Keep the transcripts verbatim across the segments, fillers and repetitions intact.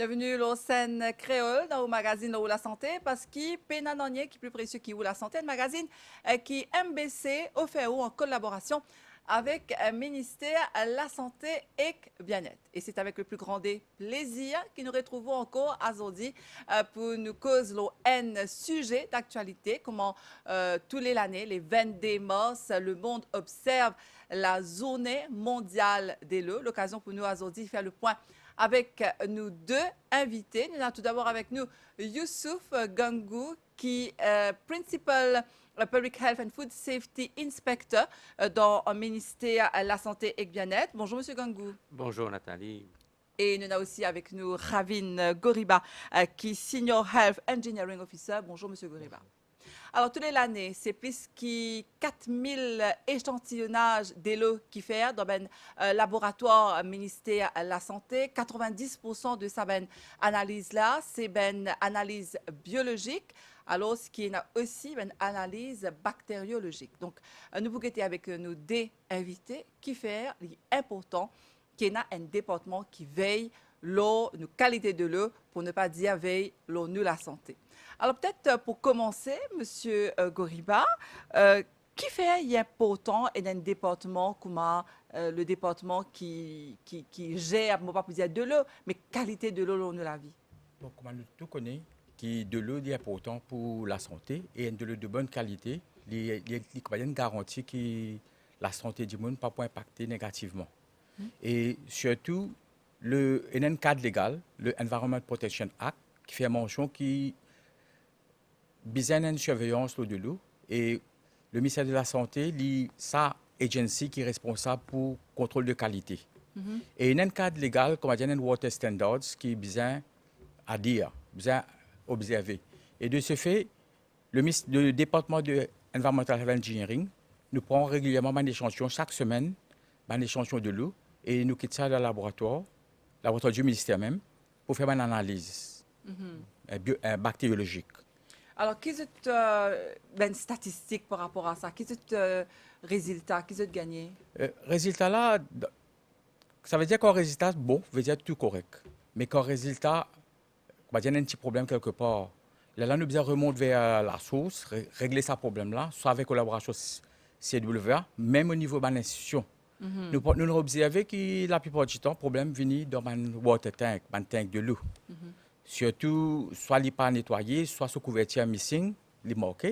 Bienveni lor Senn Kreol dan ou magazinn lor ou lasante, parski pena nanye ki pli presie ki ou lasante, enn magazinn, eh, ki M B C ofer ou an kolaborasion avek, eh, Minister Lasante ek Bienet. E se avek le pli gran de plezir ki nou retrouv ou ankor azordi, eh, pou nou koz lor enn size daktialite, kouma, eh, tou le lane, le vennde mars, lemond observ la Zourne Mondial Delo. Lokazion pou nou azordi fer le pwin avek nou de invite. Nou ena toudabor avek nou Youssouf Gangou, ki, eh, Principal, eh, Public Health and Food Safety Inspector, eh, dan Minister Lasante ek Bienet. Bonzour, Misie Gangou. Bonzour, Nathalie. E nou ena osi avek nou Ravin Goriba, eh, ki Senior Health Engineering Officer. Bonzour, Misie Goriba. Alor, tou le lane, se plis ki kat mil echantiyonaz delo ki fer dan bann, eh, laboratwar Minister Lasante. Katrovin-dis poursan de sa bann analiz la, se bann analiz biolozik, alor ki ena osi bann analiz bakteriolozik. Donk, eh, nou pou gete avek nou de invite kifer li inportan ki ena enn departman ki vey lor nou kalite delo, pou ne pa dir vey lor nou lasante. Alor, petet, eh, pou koumanse, Misie, eh, Goriba, eh, kifer li inportan ena enn departman kouma, eh, le departman ki, ki, ki zer, mo pa pou dir delo, me kalite delo lor nou lavi? Bon, kouma nou tou kone ki delo li inportan pou lasante, e enn delo de bonn kalite, li, li, li kapav enn garanti ki lasante dimoun pa pou inpakte negativman. E sirtou, le, ena enn kad legal, le Environment Protection Act, ki fer mansion ki bizin enn sirveyans lor delo, e le Minister de Lasante, li sa agency ki responsab pou kontrol de kalite. E ena enn kad legal, kouma dir, enn water standards ki bizin adir, bizin obzerve. E de se fe, le mis-, le departman de Environmental Health Engineering, nou pran regilierman bann echantiyon sak semenn, bann echantiyon delo, e nou kit sa dan laboratwar, laboratwar di minister mem, pou fer bann analiz, eh, bio-, eh, bakteriolozik. Alor, ki zot, eh, bann statistik par rapor a sa? Ki zot, eh, rezilta, ki zot gagne? Eh, rezilta la, d-, savedir kan rezilta bon, vedir tou korek. Me kan rezilta, kouma dir, ena enn ti problem kelkepar, lerla nou bizin remont ver, eh, lasours, re-, regle sa problem la, swa avek kolaborasion S-, C W A, mem o nivo bann institision. Nou pa-, nou obzerve ki laplipar ditan, problem vini dan bann water tank, bann tank delo. Sirtou, swa li pa netwaye, swa so kouvertir missing, li manke,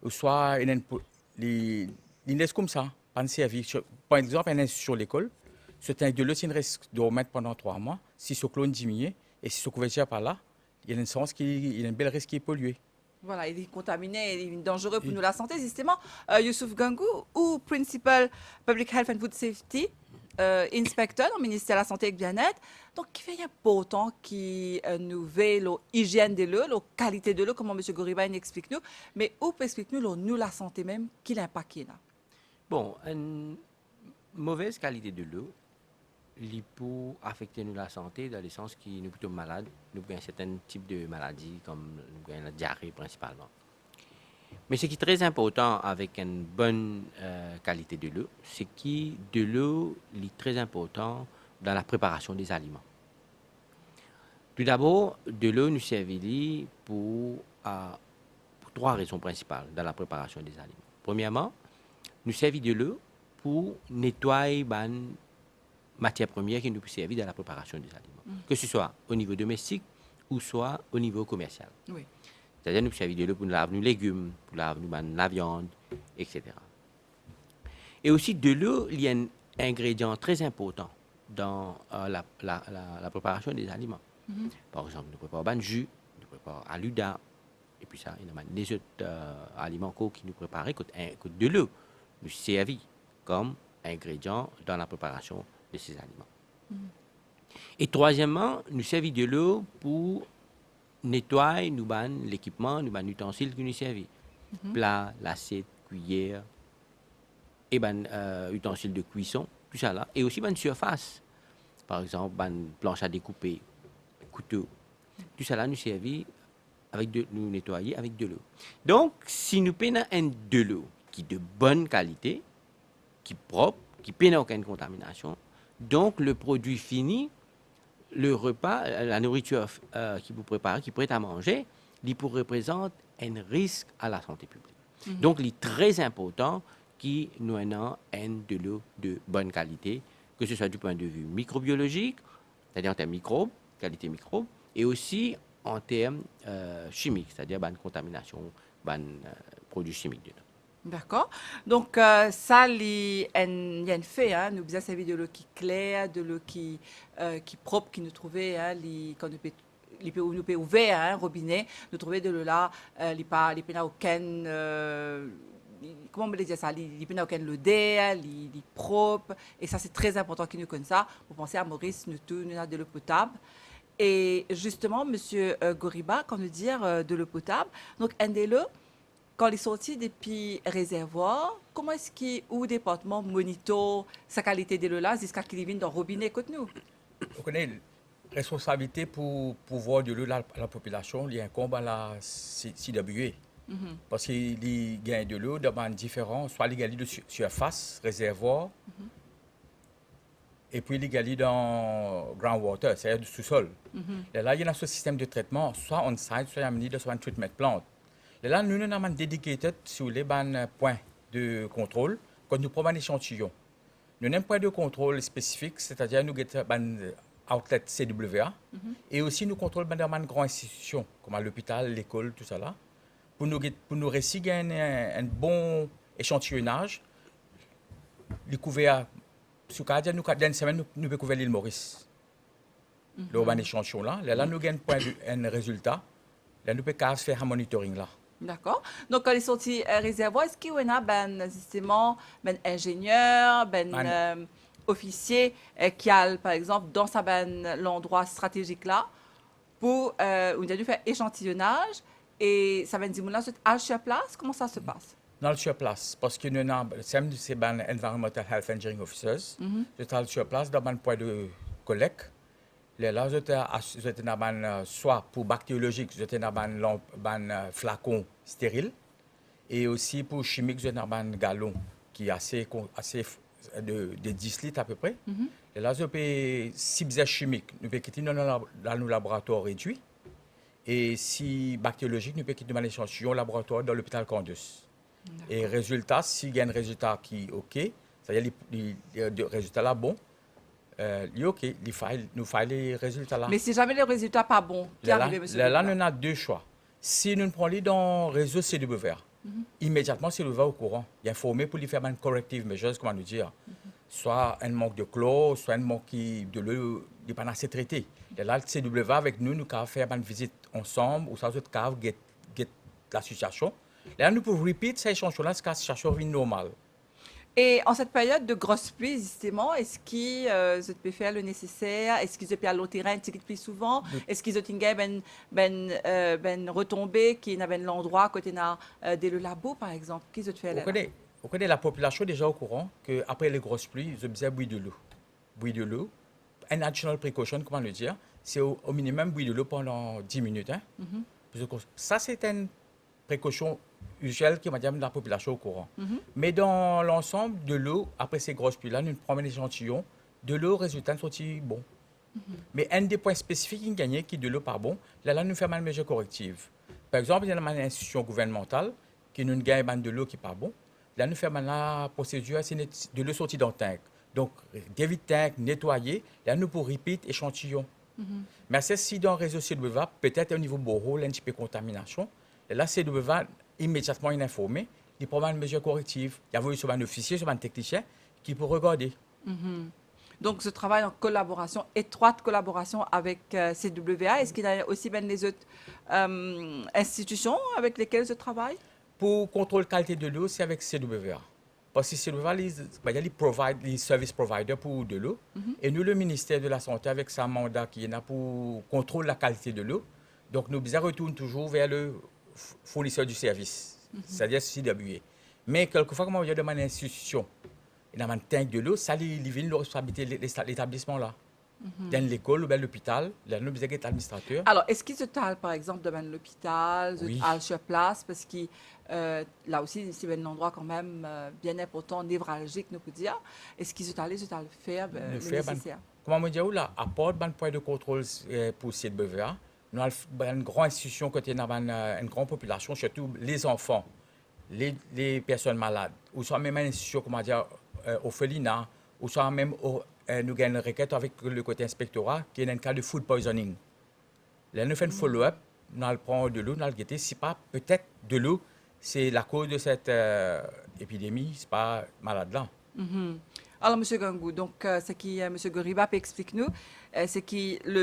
ouswa ena enn po-, li, li les koumsa, pa'nn servi. So, par exanp, enn institision lekol, so tank delo, si inn res dormant pandan trwa mwa, si so klo inn diminie, e si so kouvertir pa la, ena enn sans ki, ena enn bel risk ki polie. Vwala, li kontamine, li danzere pou nou lasante, zisteman. Eh, Youssouf Gangou, ou Principal Public Health and Food Safety, eh, Inspector dan Minister Lasante ek Bienet. Donk, kifer li inportan ki, eh, nou vey lor izienn delo, lor kalite delo, kouma Misie Goriba inn explik nou, me ou pe explik nou lor nou lasante mem, ki linpak ki ena? Bon, enn movez kalite delo, li pou afekte nou lasante, dan lesans ki nou pou tom malad, nou pou gagn sertin tip de maladi, kom nou pou gagn ladiare prinsipalman. Me seki tre inportan avek enn bonn, eh, kalite delo, se ki delo, li tre inportan dan lapreparasion de zaliman. Toudabor, delo, nou servi li pou, eh, pou trwa rezon prinsipal dan lapreparasion de zaliman. Premierman, nou servi delo pou netway bann matier premier ki nou pou servi dan lapreparasion de zaliman. Ke se swa o nivo domestik ouswa o nivo komersial. Wi. Setadir nou pou servi delo pou nou lav nou legim, pou lav nou bann laviann, etsetera. E osi, delo, li enn ingredian tre inportan dan, eh, la, la, la, lapreparasion de zaliman. Par exanp, nou prepar bann zi, nou prepar alouda, epi sa, ena bann lezot, eh, aliman ankor ki nou prepare kot, eh, kot delo nou servi kom ingredian dan lapreparasion de se zaliman. E trwazieman, nou servi delo pou netway nou bann lekipman, nou bann itansil ki nou servi. Pla, lasiet, kwiyer, e bann, eh, itansil de kwison, tousala, e osi bann sirfas. Par exanp, bann plans a dekoupe, kouto. Tousala nou servi avek de, nou netwaye avek delo. Donk, si nou pena enn delo ki de bonn kalite, ki prop, ki pena okenn kontaminasion, donk le prodwi fini, Le repa, la nouritir, euh, ki pou prepare, ki pret a manze, li pou reprezant enn risk a lasante piblik. Mhm. Donk, li tre inportan ki nou ena enn delo de bonn kalite, ke se swa di pwin de vi mikrobiolozik, setadir an term mikrob, kalite mikrob, e osi an term, euh, chimik, setadir bann kontaminasion, bann, euh, prodwi chimik dedan. Dakor. Donk, euh, sa li enn, li enn fe, hein. Nou bizin servi delo ki kler, delo ki, euh, ki prop, ki nou trouve, hein, li, kan nou pe, li pe, nou pe ouver, hein, robine, nou trouve delo la, euh, li pa, li pena okenn, euh, li, kouma mo le dir sa, li, li pena okenn loder, li, li prop, e sa se tre inportan ki nou konn sa. Mo panse a Moris, nou tou, nou ena delo potab. E zisteman, misie, euh, Goriba, kan nou dir, euh, delo potab, donk enn delo, kan li sorti depi rezervwar, kouma eski ou departman monitor sa kalite delo la ziska ki li vinn dan robine kot nou? Ou kone, responsabilite pou pouvwar delo la, lapopilasion, li inkonb a la C-, CWA. Mhm. Parski li gagn delo dan bann diferan, swa li gagn li de sur-, sirfas, rezervwar, mhm, epi li gagn li dan groundwater, setadir sousol. Mhm. Lerla, li ena so sistem de tretman, swa on-site, swa li amenn li dan so bann treatment plant. Lerla, nou, nou ena bann dedicated, si ou le, bann, euh, pwin de kontrol, kot nou pran bann echantiyon. Nou ena enn pwin de kontrol spesifik, setadir nou get bann, euh, outlet CWA, mhm, e osi nou kontrol bann, dan bann gran institision, kouma lopital, lekol, tousala, pou nou get, pou nou resi gagn enn, enn bon echantiyonaz, li kouver, si ou kapav dir, nou ka-, dan enn semenn, nou, nou pe kouver Lil Moris. Mhm. Lor bann echantiyon la, lerla nou gagn pwin de, enn rezilta, la nou pe kapav fer sa monitoring la. Dakor. Donk, kan li sorti, euh, rezervwar, eski ou ena bann, zisteman, bann inzenier, bann, bann, euh, ofisie, euh, ki al, par exanp, dan sa bann landrwa stratezik la, pou, euh, ou dir nou fer echantiyonaz, e sa bann dimoun la, zot al sur place, kouma sa se pas? Nou al sur place, parski nou ena, se, se bann Environmental Health Engineering Officers, mhm, zot al sur place dan bann pwin de kolek. Lerla, zot, euh, as-, zot ena bann, euh, swa pou bakteriolozik, zot ena bann lanp-, bann, euh, flakon steril, e osi pou chimik, zot ena bann galon ki ase kon-, ase f-, de, de dis lit apepre. Mhm. Lerla, zot pe, si bizin chimik, nou pe kit li dan nou lab-, dan nou laboratwar redwi. E si bakteriolozik, nou pe kit nou bann echantiyon laboratwar dan lopital Candos. Dakor. E rezilta, si gagn rezilta ki ok, setadir li, li, li, rezilta la bon, euh, li ok, li file, nou file rezilta la. Me si zame le rezilta pa bon, ki arive, misie Goriba? Lerla, lerla nou ena de swa. Si nou pran li dan rezo CWA, mhm, imediatman CWA okouran, li informe pou li fer bann corrective measures, kouma nou dir. Mhm. Swa enn mank de klor, swa enn mank ki delo li pa'nn ase trete. Lerla, CWA avek nou, nou kapav fer bann vizit ansam, ouswa zot kapav get, get lasitiasion. Lerla nou pou repeat sa echantiyon la ziska sitiasion vinn normal. E an set peryod de gros pli, zisteman, eski, euh, zot pe fer le neseser? Eski zot pe al lor terin enn tigit pli souvan? Eski zot inn gagn bann, bann, euh, bann retonbe, ki ena bann landrwa kot ena, euh, delo labou, par exanp? Ki zot fer lerla? Ou kone, ou kone lapopilasion deza okouran ke apre le gros pli, zot bizin bwar delo. Bwar delo. Enn additional precaution, kouma nou dir, se o, o minimem bwar delo pandan dis minit, hein. Mhm. Pou zot kons-, sa se enn prekosion iziel ki, madam, lapopilasion okouran. Mhm. Me dan lansam, delo, apre se gros pli la, nou pran bann echantiyon, delo, rezilta sorti bon. Mhm. Me enn de pwin spesifik ki gagne, ki delo pa bon, lerla nou fer bann mezir korektiv. Par exanp, ena bann institision gouvernmantal ki nou gagn bann delo ki pa bon, la nou fer bann la prosedir, se net-, delo sorti dan tank. Donk, devide tank, netwaye, la nou pou repeat echantiyon. Mhm. Me si dan rezo CWA, petet o nivo borehole, enn tipe kontaminasion, la CWA imediatman inn informe, li pran bann mezir korektiv, li avoy so bann ofisie, so bann teknisien ki pou regarde. Mhm. Donk, zot travay an kolaborasion, etrwat kolaborasion avek, euh, CWA. Eski ena osi bann lezot, euh, institision avek lekel zot travay? Pou kontrol kalite delo, se avek CWA. Parski CWA, li, li provide, li service provider pou delo. Mhm. E nou, le minister de lasante, avek sa manda ki ena pou kontrol lakalite delo, donk nou bizin retourn touzour ver le f-, fourniser di servis, mhm, setadir CWA. Me kelkefwa, kouma ou dir, dan bann institision, ena bann tank delo, sa li, li vinn lor responsabilite le-, leta-, letablisman la. dan enn lekol oubien lopital, la nou bizin get administrater. Alor, eski zot al, par exanp, dan bann lopital, zot Wi. al sur plas, parski, euh, la osi, se bann landrwa kanmem, euh, bien inportan, nevralzik, nou pou dir. Eski zot ale, zot al fer, euh, Nou le fer bann neseser? Kouma mo dir ou la, apar bann pwin de kontrol, euh, pou C W A, nou al f-, bann gran institision kot ena bann, euh, enn gran popilasion, sirtou lezanfan, le, le personn malad, ouswa mem enn institision, kouma dir, euh, orfelina, ouswa mem o-, euh, nou gagn rekert avek le kote inspektora, ki ena enn ka de food poisoning. La nou fer enn follow-up, nou al pran delo, nou al gete, si pa, petet delo, se lakoz de set, euh, epidemi, se pa malad la. Mhm. Alor, Misie Gangou, donk, euh, seki, euh, Misie Goriba pe explik nou, euh, se ki le,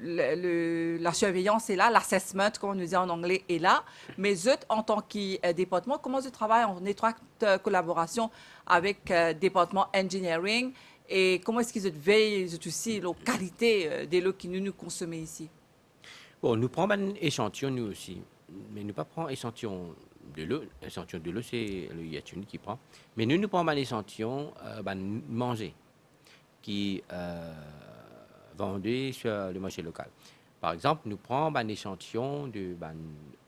le, le, la surveillance est là, l'assessment, kouma nou dir an angle, est là, me zot, antan ki, euh, departman, kouma zot travay an etrwat, euh, kolaborasion avek, euh, departman engineering, e kouma eski zot vey, zot osi, lor kalite, euh, delo ki nou, nou konsome isi? Bon, nou pran bann esantion, nou osi. Me nou pa pran esantion delo. Esantion delo, se le I H N ki pran. Me nou, nou pran bann esantion, euh, bann manze ki, euh, vande sur le marché local. Par exanp, nou pran bann esantion de bann,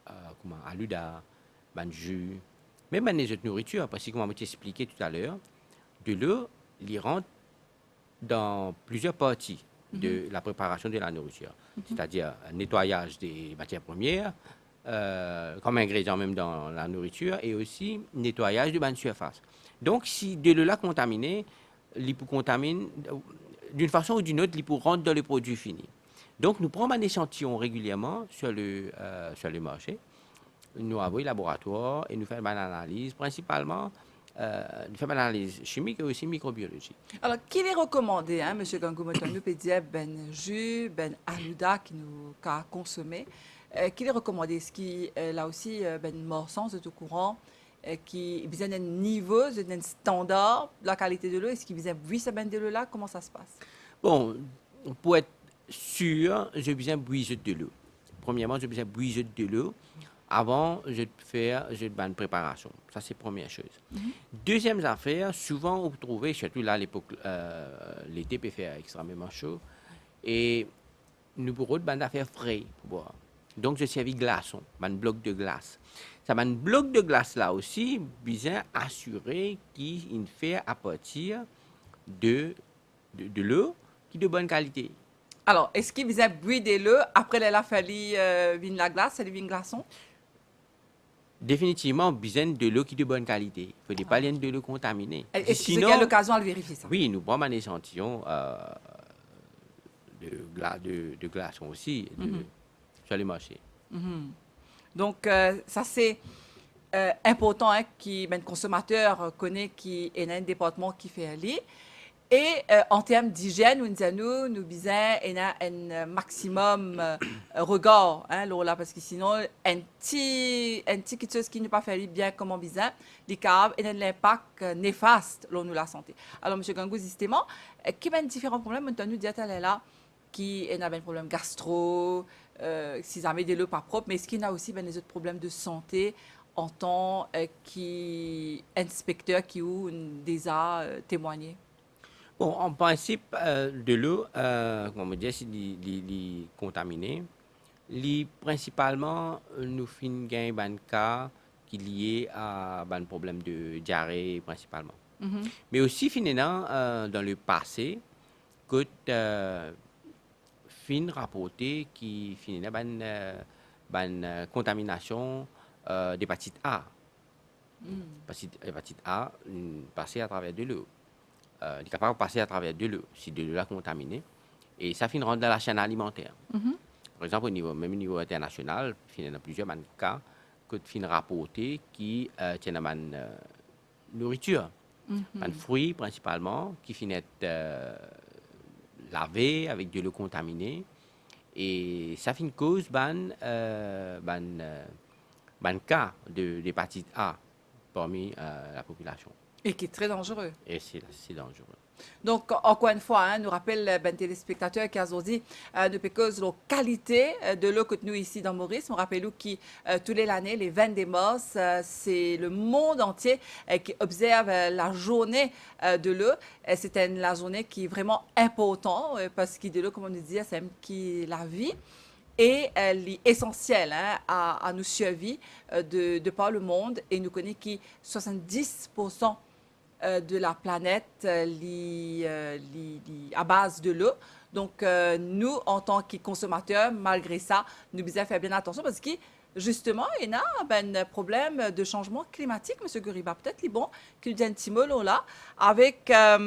euh, kouma, alouda, bann zi, mem bann lezot nouritir, parski kouma mo ti explike toutaler, delo, li rant dan plizier parti de la preparasion de la nouritir, setadir netwayaz de matier premie, euh, kom ingredian mem dan la nouritir, e osi netwayaz de bann sirfas. Donk, si delo la kontamine, li pou kontamine, d'une façon ou d'une autre, li pou rant dan le prodwi fini. Donk, nou pran bann esantion regilierman sur le, euh, sur le marché. Nou avoy laboratwar e nou fer bann analiz, prinsipalman, euh, nou fer bann analiz chimik e osi mikrobiolozik. Alor, ki li rekomande, hein, Misie Gangou, mo tann nou pe dir bann zi, bann alouda ki nou kav konsome, euh, ki li rekomande? Eski, euh, la osi, euh, bann marsan, zot okouran, euh, ki bizin enn nivo, zot enn standar lakalite delo, eski bizin bwi sa bann delo la, kouma sa se pas? Bon, pou et sir, zot bizin bwi zot delo. Premierman, zot bizin bwi zot delo avan zot fer zot bann preparasion. Sa se premie soz. Mhm. Deziem zafer, souvan ou trouve, sirtou la lepok, euh, lete pe fer extrememan so, e nou pou rod bann zafer fre pou bwar. Donk, zot servi glason, bann blok de glas. Sa bann blok de glas la osi bizin asire ki inn fer apartir de, de, delo ki de bonn kalite. Alor, eski bizin bwi delo, apre lerla fer li, euh, vinn laglas, fer li vinn glason? Definitivman, bizin delo ki de bonn kalite. Fode pa li enn delo kontamine. E, eski zot gagn lokazion al verifie sa? Wi, nou pran bann esantion, euh, de gla-, de, de glason osi, de, Mhm. sur le marché. Mhm. Donk, euh, sa se, euh, inportan, hein, ki bann konsomater kone ki ena enn departman ki fer li. E, euh, an term dizienn, nou dir nou, nou bizin ena enn, euh, maximum, euh, regar, hein, lor la, parski sinon, enn ti, enn ti kiksoz ki nou pa fer li bien kouma bizin, li kapav ena enn linpak, euh, nefast lor nou lasante. Alor, Misie Gangou, zisteman, euh, ki bann diferan problem, mo tann nou dir taler la, ki ena bann problem gastro, euh, si zame delo pa prop, me eski ena osi bann lezot problem de sante antan, euh, ki inspekter ki ou deza, euh, temwagne? Bon, an prinsip, euh, delo, euh, kouma mo dir, si li, li, li kontamine, li prinsipalman, euh, nou finn gagn bann ka ki lie a bann problem de diare prinsipalman. Mhm. Me osi finn ena, euh, dan lepase, kot, euh, finn raporte ki finn ena bann, euh, bann, euh, kontaminasion, euh, depatit A. Hmm. Parski epatit A, hmm, pase atraver delo. Euh, li kapav pase atraver delo, si delo la kontamine. E sa finn rant dan lasenn alimanter. Mhm. Par exanp, o nivo, mem nivo internasional, finn ena plizier bann ka kot finn raporte ki, euh, ti ena bann, euh, nouritir, Mhm. bann fri prinsipalman, ki finn et, euh, lave avek delo kontamine. E sa finn koz bann, euh, bann, euh, bann ka de, depatit A parmi, euh, lapopilasion. E ki tre danzere. E si, si danzere. Donk, ankor enn fwa, hein, nou rapel, eh, bann telespektater ki azordi, eh, nou pe koz lor kalite, eh, delo kot nou isi dan Moris. Mo rapel ou ki, eh, tou le lane, le vennde mars, eh, se lemond antie, eh, ki obzerv, eh, lazourne, eh, delo. E se enn lazourne ki vreman inportan, eh, parski delo, kouma nou dir, se mem ki lavi. E, eh, li esansiel, hein, a, a nou sirvi, eh, de, de par lemond. E nou kone ki swasanndis poursan eh, de laplanet, eh, li, eh, li, li abaz delo. Donk, eh, nou, antan ki konsomater, malgre sa, nou bizin fer bien atansion parski, zisteman, ena bann problem de sanzman klimatik, Misie Goriba. Petet li bon ki nou dir enn ti mo lor la, avek, eh,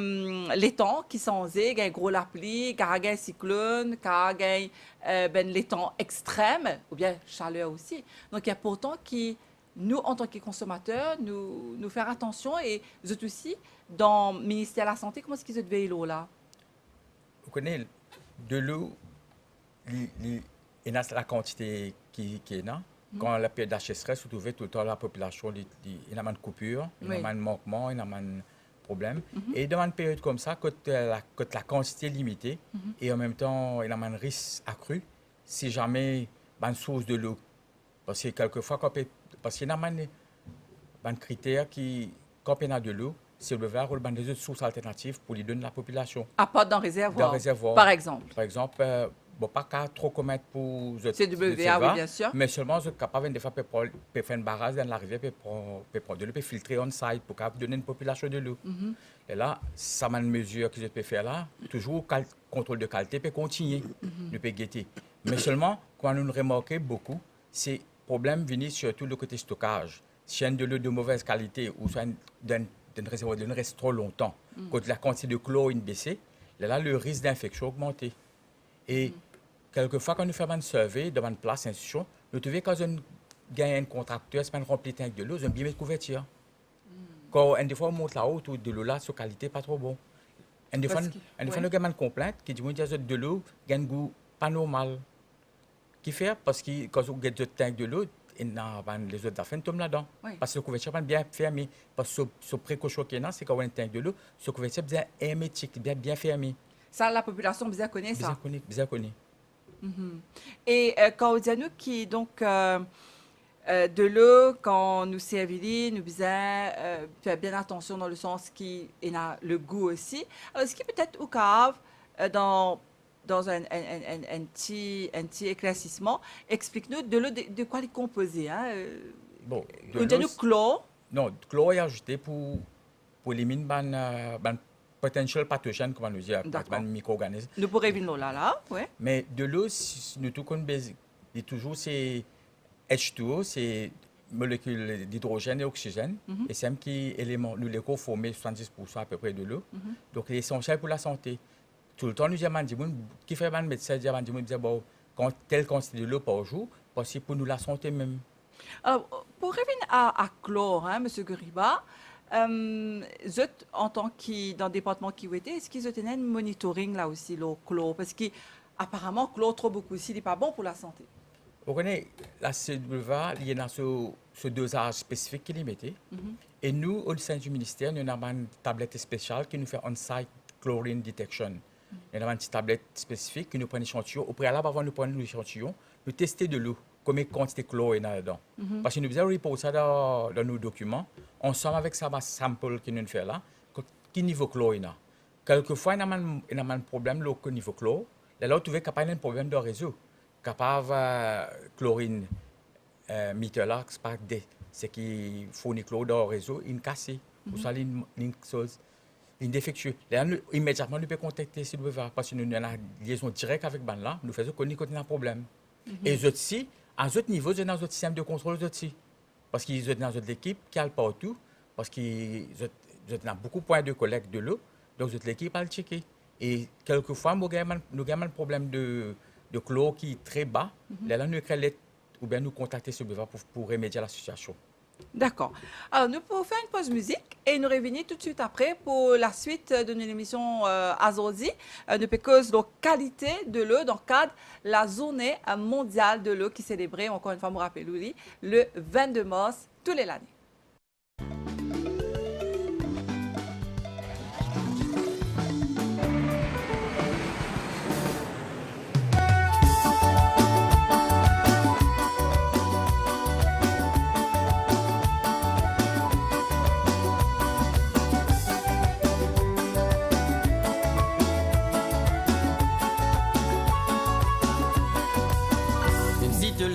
letan ki sanze, gagn gro lapli, kapav gagn siklonn, kapav gagn, eh, bann letan extrem, oubien saler osi. Donk, li inportan ki nou, antan ki konsomater, nou, nou fer atansion. E zot osi, dan Minister Lasante, kouma eski zot vey lor la? Ou kone, delo, li, li, ena lakantite ki, ki ena. Kan laperioz laseseres, ou trouve toultan lapopilasion, li, li, ena bann koupir, ena bann mankman, ena bann problem. E dan bann period koumsa, kot, eh, la, kot lakantite limite, e anmemtan, ena bann risk akri, si zame bann sours delo Parski kelkefwa, kan pe, parski ena bann, bann kriter ki, kan pena delo, CWA rod bann lezot sours alternativ pou li donn lapopilasion. Apar dan rezervwar, dan rezervwar, par exanp. Par exanp, eh, bon, pa kapav tro komint pou zot, CWA, wi, biensir. Me selman zot kapav enn defwa pe pran, pe fer enn baraz dan larivier, pe pran, pe pran delo, pe filtre on-site pou kapav donn enn popilasion delo. E la, sa bann mezir ki zot pe fer la, touzour kal-, kontrol de kalite pe kontinie, nou pe gete. Me selman, kouma nou remarke boukou, se problem vini sirtou le kote stokaz. Si enn delo de movez kalite ouswa enn, dan, dan rezervwar delo res tro lontan, kot lakantite de klor inn bese, lerla le risk dinfeksion ogmante. E kelkefwa, kan nou fer bann survey dan bann plas, enstitision, nou trouve kan zot inn gagn enn kontrakter, se pa inn ranpli tank delo, zot inn oublie met kouvertir. Kan enn defwa ou mont lao, ou trouv delo la, so kalite pa tro bon. Enn defwa, enn defwa nou gagn bann konplint ki dimoun dir zot delo gagn gou pa normal. Kifer? Parski kan ou get zot tank delo, ena bann lezot zafer inn tom ladan. Wi. Parski so kouvertir pa bien ferme. Parski so, so prekosion ki ena, se kan ou ena tank delo, so kouvertir bizin ermetik, bien, bien ferme. Sa, lapopilasion bizin kone sa. Bizin kone, bizin kone. E, eh, kan ou dir nou ki, donk, eh, eh, delo, kan nou servi li, nou bizin, eh, fer bien atansion dan lesans ki ena legou osi. Alor, eski petet ou kapav, eh, dan dan enn, enn, enn, enn, enn ti, enn ti eklersisman. Explik nou, delo de, de kwa li konpoze, hein, eh, bon, ou dir nou klor? Non, klor li azoute pou, pou eliminn bann, eh, bann potential pathogen, kouma nou dir, bann mikroorganism. Nou pou revinn lor la, la, wi. Me delo, si, si nou tou konn baz, li touzour se H two O, se molekil idrozenn e oksizenn, e se mem ki eleman, nou lekor forme swasanndis poursan apepre delo. Donk, li esansiel pou lasante. Toultan nou dir bann dimoun, kifer bann medsin dir bann dimoun, dir, bon, kan, tel kantite delo par zour, parski pou nou lasante mem. Alor, pou revinn a, a klor, hein, Misie Goriba, eh, zot, antan ki dan departman ki ou ete, eski zot ena enn monitoring la osi lor klor? Parski aparaman, klor tro boukou osi, li pa bon pou lasante. Ou kone, la CWA, li ena so, so dozaz spesifik ki li mete. E nou, o sein du minister, nou ena bann tablet spesial ki nou fer on-site chlorine detection. Nou ena bann ti tablet spesifik ki nou pran lesantiyon. O prealab, avan nou pran nou lesantiyon, nou teste delo, konbien kantite klor ena ladan. Parski nou bizin report sa dan, dan nou dokiman, ansam avek sa bann sample ki nou fer la, ki nivo klor ena. Kelkefwa, ena bann, ena bann problem lor nivo klor. Lerla ou trouve kapav ena problem dan rezo. Kapav, eh, klorin, eh, meter la, se pa de, seki fourni klor dan rezo, inn kase. Ouswa li, li, li defektie. Lerla nou, imediatman, nou pe kontakte CWA, parski nou, nou ena liezon direk avek bann la, nou fer zot kone kot ena problem. E zot si, a zot nivo, zot ena zot sistem de kontrol zot si. Parski zot ena zot lekip ki al partou, parski zot, zot ena boukou pwin de kolekt delo, donk zot lekip al tcheke. E kelkefwa, nou gagn bann, nou gagn bann problem de, de klor ki tre ba, lerla nou ekrir let oubien nou kontakte CWA pou, pou remedie a lasitiasion. Dakor. Alor, nou pou fer enn poz mizik e nou revini toutswit apre pou laswit de nou lemision, eh, azordi. Eh, nou pe koz lor kalite delo dan kad lazourne, eh, mondial delo ki selebre, ankor enn fwa, mo rapel ou li, le vennde mars tou le lane.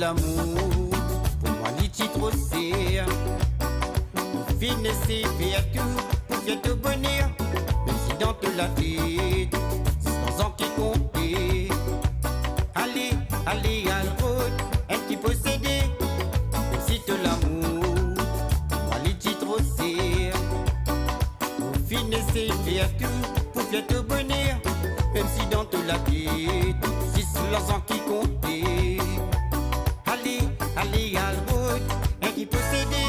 Lamour, pou mwa li ti tro ser. Ou finn esey fer tou pou fer to boner, mem si dan to latet, zis larzan ki konte. Ale, ale, al rod enn ki posede, mem si to lamour, pou mwa li ti tro ser. Ou finn esey fer tou pou fer to boner, mem si dan to latet, zis larzan ki konte. Ale, ale, al rod enn ki posede.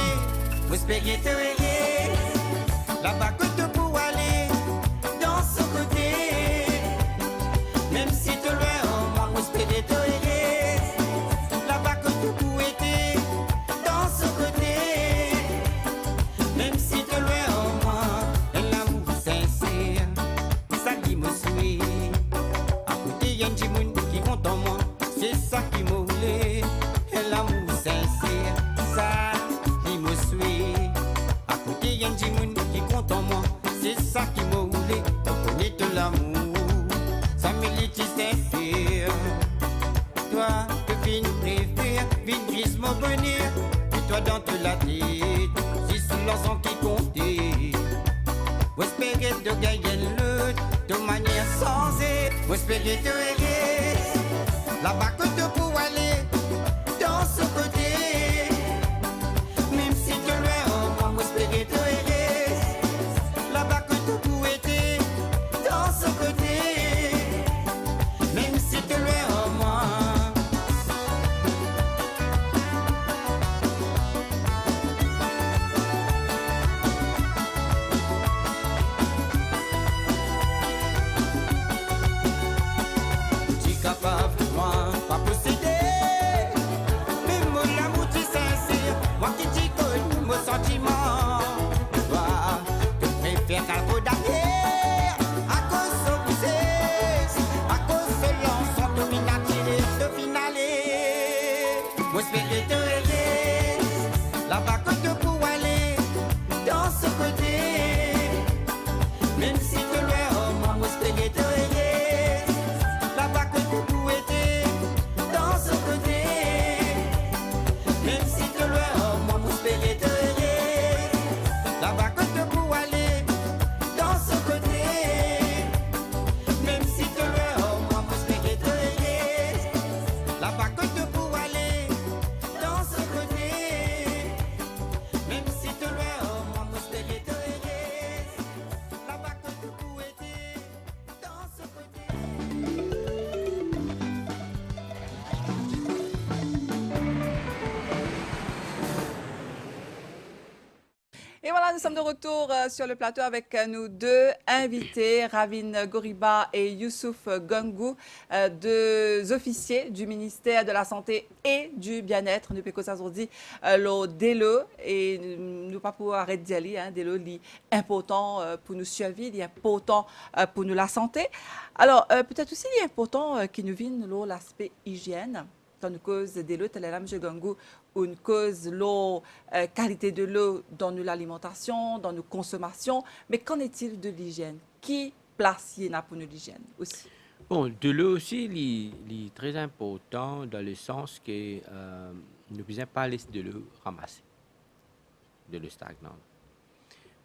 Mo espere to ere laba kot to pou ale, dan so kote. Mem si to lwin ar mwa, mo espere to ere laba kot to pou ete, dan so kote. Mem si to lwin ar mwa, enn lamour sinser, sa ki mo swete. Akote enn dimoun ki kontan mwa, se sa ki mo le. Enn lamour sinser, sa ki mo swete. Akote enn dimoun ki kontan mwa, se sa ki mo le. Mo kone to lamour, sa me li ti sinser. Twa, to finn prefer vinn gris mo boner, e twa dan to latet, zis larzan ki konte. Mo espere to gagn enn lot, to manier sanze. Mo espere to ere laba kot to pou ale, dan so kote. Mem si to lwin ar mwa, mo espere to ere laba kot to pou ete, dan so kote. Mem si to lwin ar mwa. Ti kapav mwa pa posede, me mo lamour ti sinser, mwa ki ti konn mo santiman. Twa, to prefer al rod ayer, akoz so bizes, akoz so larzan to finn atire, to finn ale. Mo espere to ere laba kot to pou ale, dan so kote. Mem si to lwin ar mwa, mo espere to ere laba kot to pou ete, dan so kote. Mem si to lwin ar mwa, mo espere to ere laba kot to pou ale, dan so kote. Mem si to lwin ar mwa, mo espere to ere laba kot to pou ale, dan so kote. Mem si to lwin ar mwa, mo espere to ere laba kot to pou ete, dan so kote. Et voilà, nous sommes de retour, euh, sur le plateau avec, euh, nos deux invités, Ravin Goriba et Youssouf Gangou, euh, deux officiers du ministère de la Santé et du Bien-être. Nou pe koz azordi, euh, lor delo, e nou pa pou aret dir li, hein, delo li inportan, euh, pou nou sirvi, li inportan, euh, pou nou lasante. Alor, euh, petet osi li inportan, euh, ki nou vinn lor laspe izienn. Kan nou koz delo, taler la, Misie Gangou, ou'nn koz lor, euh, kalite delo dan nou lalimantasion, dan nou konsomasion, me qu'en est-il de l'hygiène? Ki plas li ena pou nou lizienn osi? Bon, delo osi, li, li tre inportan dan le sans ke, euh, nou bizin pa les delo ramase, delo stagnan.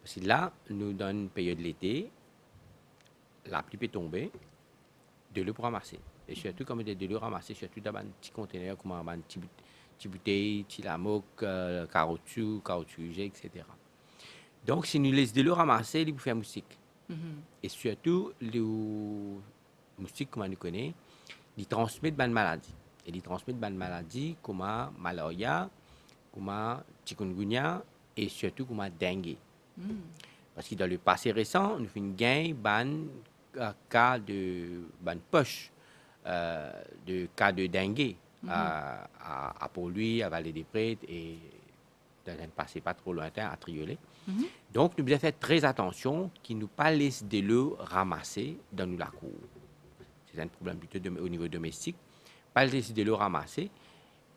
Parski la, nou dan enn period lete, lapli pe tonbe, delo pou ramase. E sirtou, kan mo dir delo ramase, sirtou dan bann ti kontener, kouma bann ti bout-, ti boutey, ti lamok, euh, karotsou, karotsou ize, et cetera. Donk, si nou les delo ramase, li pou fer moustik. Mhm. E sirtou, li, moustik, kouma nou kone, li transmet bann maladi. E li transmet bann maladi kouma malaria, kouma chikungunya e sirtou kouma dengue. Mm. Parski dan lepase resan, nou finn gagn bann, euh, ka de, bann pos, euh, de ka de dengue, mhm, a, a, a Port-Louis, a Vallée des Prêtres e dan enn pase pa tro lwintin, a Triolet. Mhm. Donk, nou bizin fer tre atansion ki nou pa les delo ramase dan nou lakour. Se enn problem plito dom-, o nivo domestik. Pa les delo ramase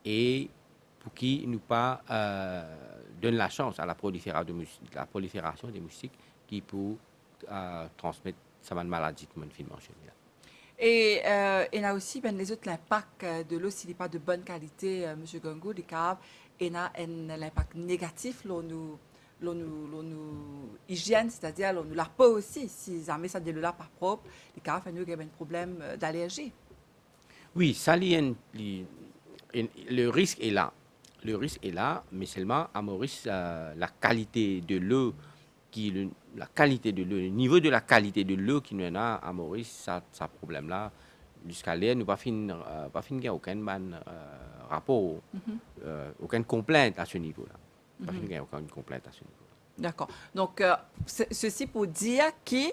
e pou ki nou pa, euh, donn lasans a la prolifera de mous-, la proliferasion de moustik ki pou, euh, transmet sa bann maladi ki mo'nn finn mansione la. E, euh, ena osi bann lezot linpak, euh, delo, si li pa de bonn kalite, euh, Misie Gangour, li kapav ena enn linpak negatif lor nou, lor nou, lor nou izienn, setadir lor nou lapo osi. Si zame sa delo la pa prop, li kapav fer nou gagn bann problem, euh, dalerzi. Wi, sa li enn, li, enn, le risk est là. Le risk est là, me selman a Moris, euh, lakalite delo ki, le, lakalite delo, le nivo de lakalite delo ki nou ena a Moris, sa, sa problem la, ziska ler nou pa finn, euh, pa finn gagn okenn bann, euh, rapor, euh, okenn konplint a se nivo la. Pa finn gagn okenn konplint a se nivo la. Dakor. Donk, euh, se, sesi pou dir ki,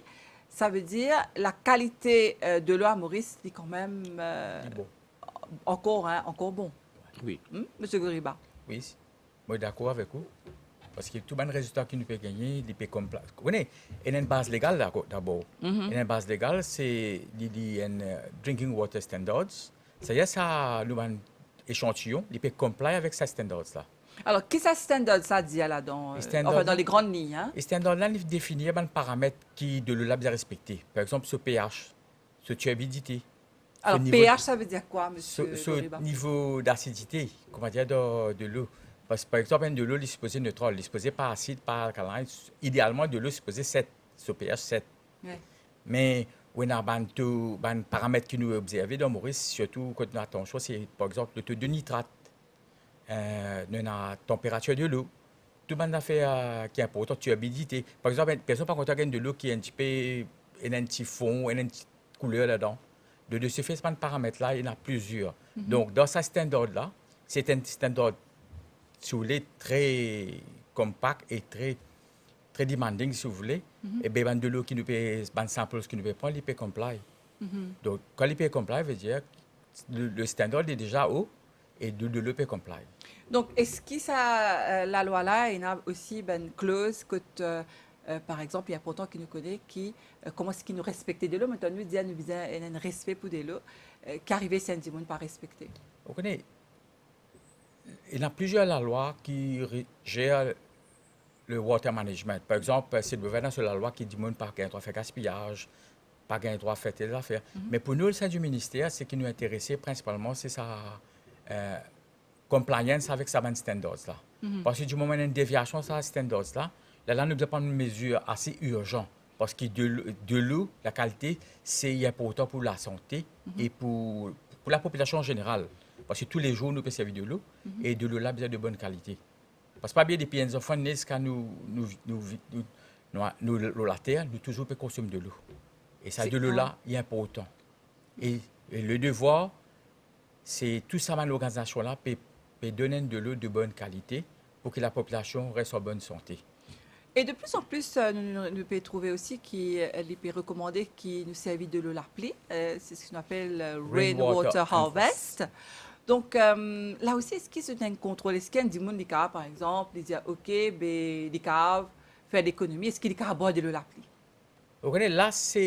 savedir lakalite, euh, delo a Moris, li kanmem, euh, Li bon. ankor, hein, ankor bon. Wi. Hmm, Misie Goriba? Wi, si. Mo dakor avek ou. Parski tou bann rezilta ki nou pe gagne, li pe konplay. Ou kone, ena enn baz legal dakor, dabor. Ena enn baz legal, se li, li enn, euh, drinking water standards. Setadir sa, nou bann echantiyon, li pe konplay avek sa standards la. Alor, ki sa standards la dir ladan, euh, anfin, dan le gran lign, hein? E standard la, li defini bann paramet ki delo la bizin respekte. Par exanp, so pH, so turbidite, so nivo, pH, savedir kwa, Misie Goriba? So nivo dasidite, koumadir, dan delo. Parski, par exanp, enn delo, li sipoze netral, li sipoze pa asid, pa alkalin. Idealman, delo sipoze set, so pH set. Wi. Me ou ena bann to, bann paramet ki nou obzerve dan Moris, sirtou kot nou atansion, se, par exanp, le to de nitrat, euh, nou ena tanperatir delo, tou bann zafer, euh, ki inportan, turbidite. Par exanp, enn, personn pa kontan gagn delo ki enn tipe, ena enn ti fon, ena enn ti kouler ladan. De, de se fe, bann paramet la, ena plizier. Donk, dan sa standard la, se enn standard, si ou le, tre konpak e tre, tre demanding, si ou le. E ben, bann delo ki nou pe, bann samples ki nou pe pran, li pe comply. Donk, kan li pe comply, vedir le, le standard li deza o e de, delo pe comply. Donk, eski sa, euh, lalwa la, ena osi bann clause kot, euh, euh, par exanp, li inportan ki nou kone ki, euh, kouma eski nou respekte delo, me kan nou dir nou bizin ena enn respe pou delo, euh, ki arive si enn dimoun pa respekte? Ou kone, ena plizier lalwa ki re-, zer le water management. Par exanp, se gouverneman so lalwa ki dimoun pa gagn drwa fer gaspiyaz, pa gagn drwa fer tel zafer. Me pou nou, o sein di minister, seki nou interese prinsipalman, se sa, euh, compliance avek sa bann standards la. Parski di moman ena enn deviasion sa standards la, la, la nou bizin pran mezir ase irzan. Parski delo, delo, lakalite, se inportan pou lasante e pou, pou lapopilasion an zeneral. Parski toulezour nou pe servi delo e delo la bizin de bonn kalite. Parski pa bliye, depi enn zanfan ne ziska nou, nou, nou, nou, nou, nou, nou lor later, nou touzour pe konsom delo. E sa delo la, li inportan. E, e le devwar, se tou sa bann lorganizasion la pe, pe donn enn delo de bonn kalite pou ki lapopilasion res an bonn sante. E de plis an plis, euh, nou, nou, nou pe trouve osi ki, euh, li pe rekomande ki nou servi delo lapli, euh, se seki nou apel, euh, rainwater harvest. Donk, euh, la osi, eski se enn kontrol? Eski enn dimoun li kapav, par exanp, li dir, ok, be, li kapav fer lekonomi, eski li kapav bwar delo lapli? Ou kone, la, se,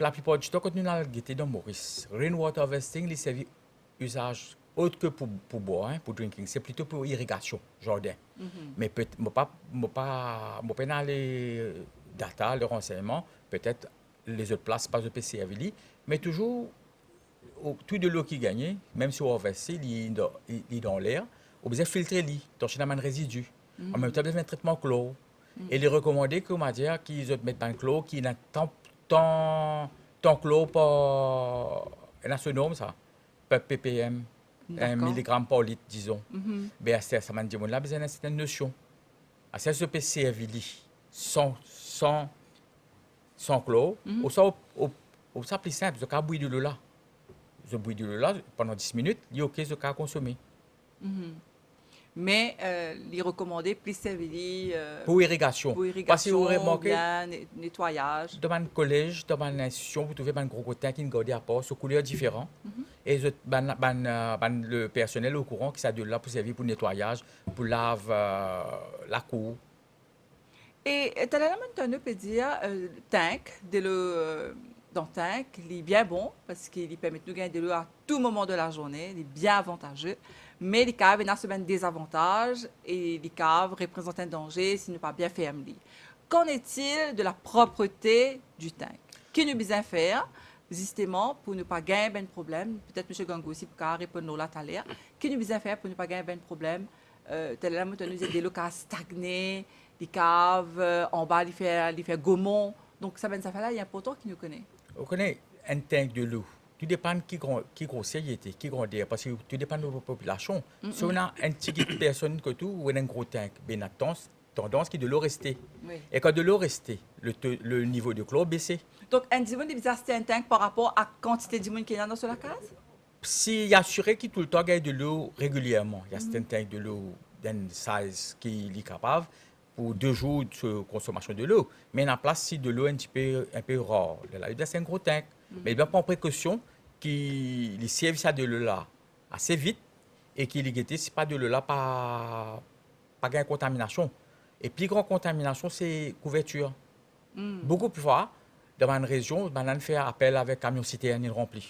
laplipar ditan, kan nou al gete dan Moris, rainwater harvesting, li servi izaz ot ke pou, pou bwar, hein, pou drinking, se plito pou irigasion, zardin. Me pet-, mo pa, mo pa, mo pena le data, le ransegnman, petet lezot plas pa zot pe servi li, me touzour, ou, tou delo ki gagne, mem si ou harvest li, li dan, li, li dan ler, ou bizin filtre li, tansion ena bann rezidi. An mem tan, bizin met tretman klor. E li rekomande, koumadir, ki zot met bann klor ki ena tan, tan, tan klor par, ena so norm sa, per ppm, enn miligram par lit, dizon. Be aster, sa bann dimoun la bizin ena sertenn nosion. Aster, si zot pe servi li san, san, san klor, ouswa, ou, ou, ou sa pli sinp, zot kapav bwi delo la. Zot bwi delo la pandan dis minit, li ok, zot kapav konsome. Me, euh, li rekomande plis servi li, euh, pou irigasion. Pou irigasion, oubien ne-, netwayaz. Dan bann kolez, dan bann linstitision, ou trouve bann gro kotin ki'nn garde apar, so kouler diferan. E zot, bann, bann, euh, bann, le personnel okouran ki sa delo la pou servi pou netwayaz, pou lav, euh, lakour. E, e, taler la, mo'nn tann ou pe dir, euh, tank, delo, euh, dan tank, li bien bon, parski li permet nou gagn delo a tou moman de lazourne, li bien avantaze, me li kapav ena so bann dezavantaz e li kapav reprezant enn danze si nou pa bien ferm li. Qu'en est-il de la propreté du tank? Ki nou bizin fer Zisteman, pou nou pa gagn bann problem, petet Misie Gango osi pou kapav reponn lor la taler, ki nou bizin fer pou nou pa gagn bann problem? Eh, taler la, mo tann nou dir delo kapav stagne, li kapav, eh, anba, li fer, li fer gomon. Donk, sa bann zafer la, li inportan ki nou kone. Ou kone, enn tank delo, tou depann ki gran, ki groser li ete, ki grander, parski tou depann de popilasion. Mm, mm. Si ou ena enn tigit personn kot ou, ou ena enn gro tank, be ena tans-, tandans ki delo reste. Wi. E kan delo reste, le to-, le nivo de klor bese. Donk, enn dimoun, li bizin aste enn tank par rapor a kantite dimoun ki ena dan so lakaz? Si li asire ki toultan gagn delo regilierman, li aste enn tank delo dan enn size ki li kapav, pou de zour so konsomasion delo. Me ena plas si delo enn tipe, enpe rar, lerla li bizin aste enn gro tank. Mm. Me li bizin pran prekosion ki li servi sa delo la ase vit e ki li gete si pa delo la pa, pa gagn kontaminasion. E pli gran kontaminasion, se kouvertir. Mm. Boukou fwa, dan bann rezion, bannla fer apel avek kamion sitern, li ranpli.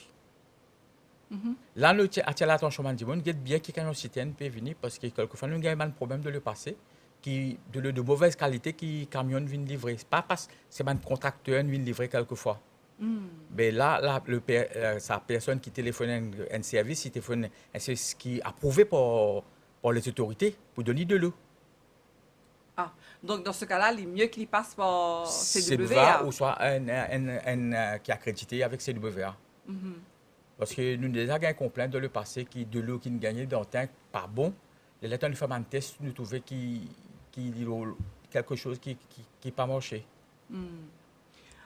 Mhm. La, nou ti-, atir latansion bann dimoun, get bien ki kamion sitern pe vini, parski kelkefwa nou gagn bann problem dan lepase, ki, delo de move kalite ki kamion vinn livre. Se pa pas se bann kontrakter vinn livre kelkefwa. Mm. Be la, la, le per-, eh, sa personn ki telefonn enn, enn servis, li telefonn enn servis ki aprouve par, par lezotorite pou donn li delo. Ah, donk dan se ka la, li mie ki li pas par C W A. C W A ouswa enn, enn, enn, enn, eh, ki akredite avek C W A. Mhm. Parski nou deza gagn konplint dan lepase ki delo ki'nn gagne dan tank pa bon. Lerla nou fer bann tes, nou trouve ki, ki li kelke soz ki, ki, ki pa marse. Hmm.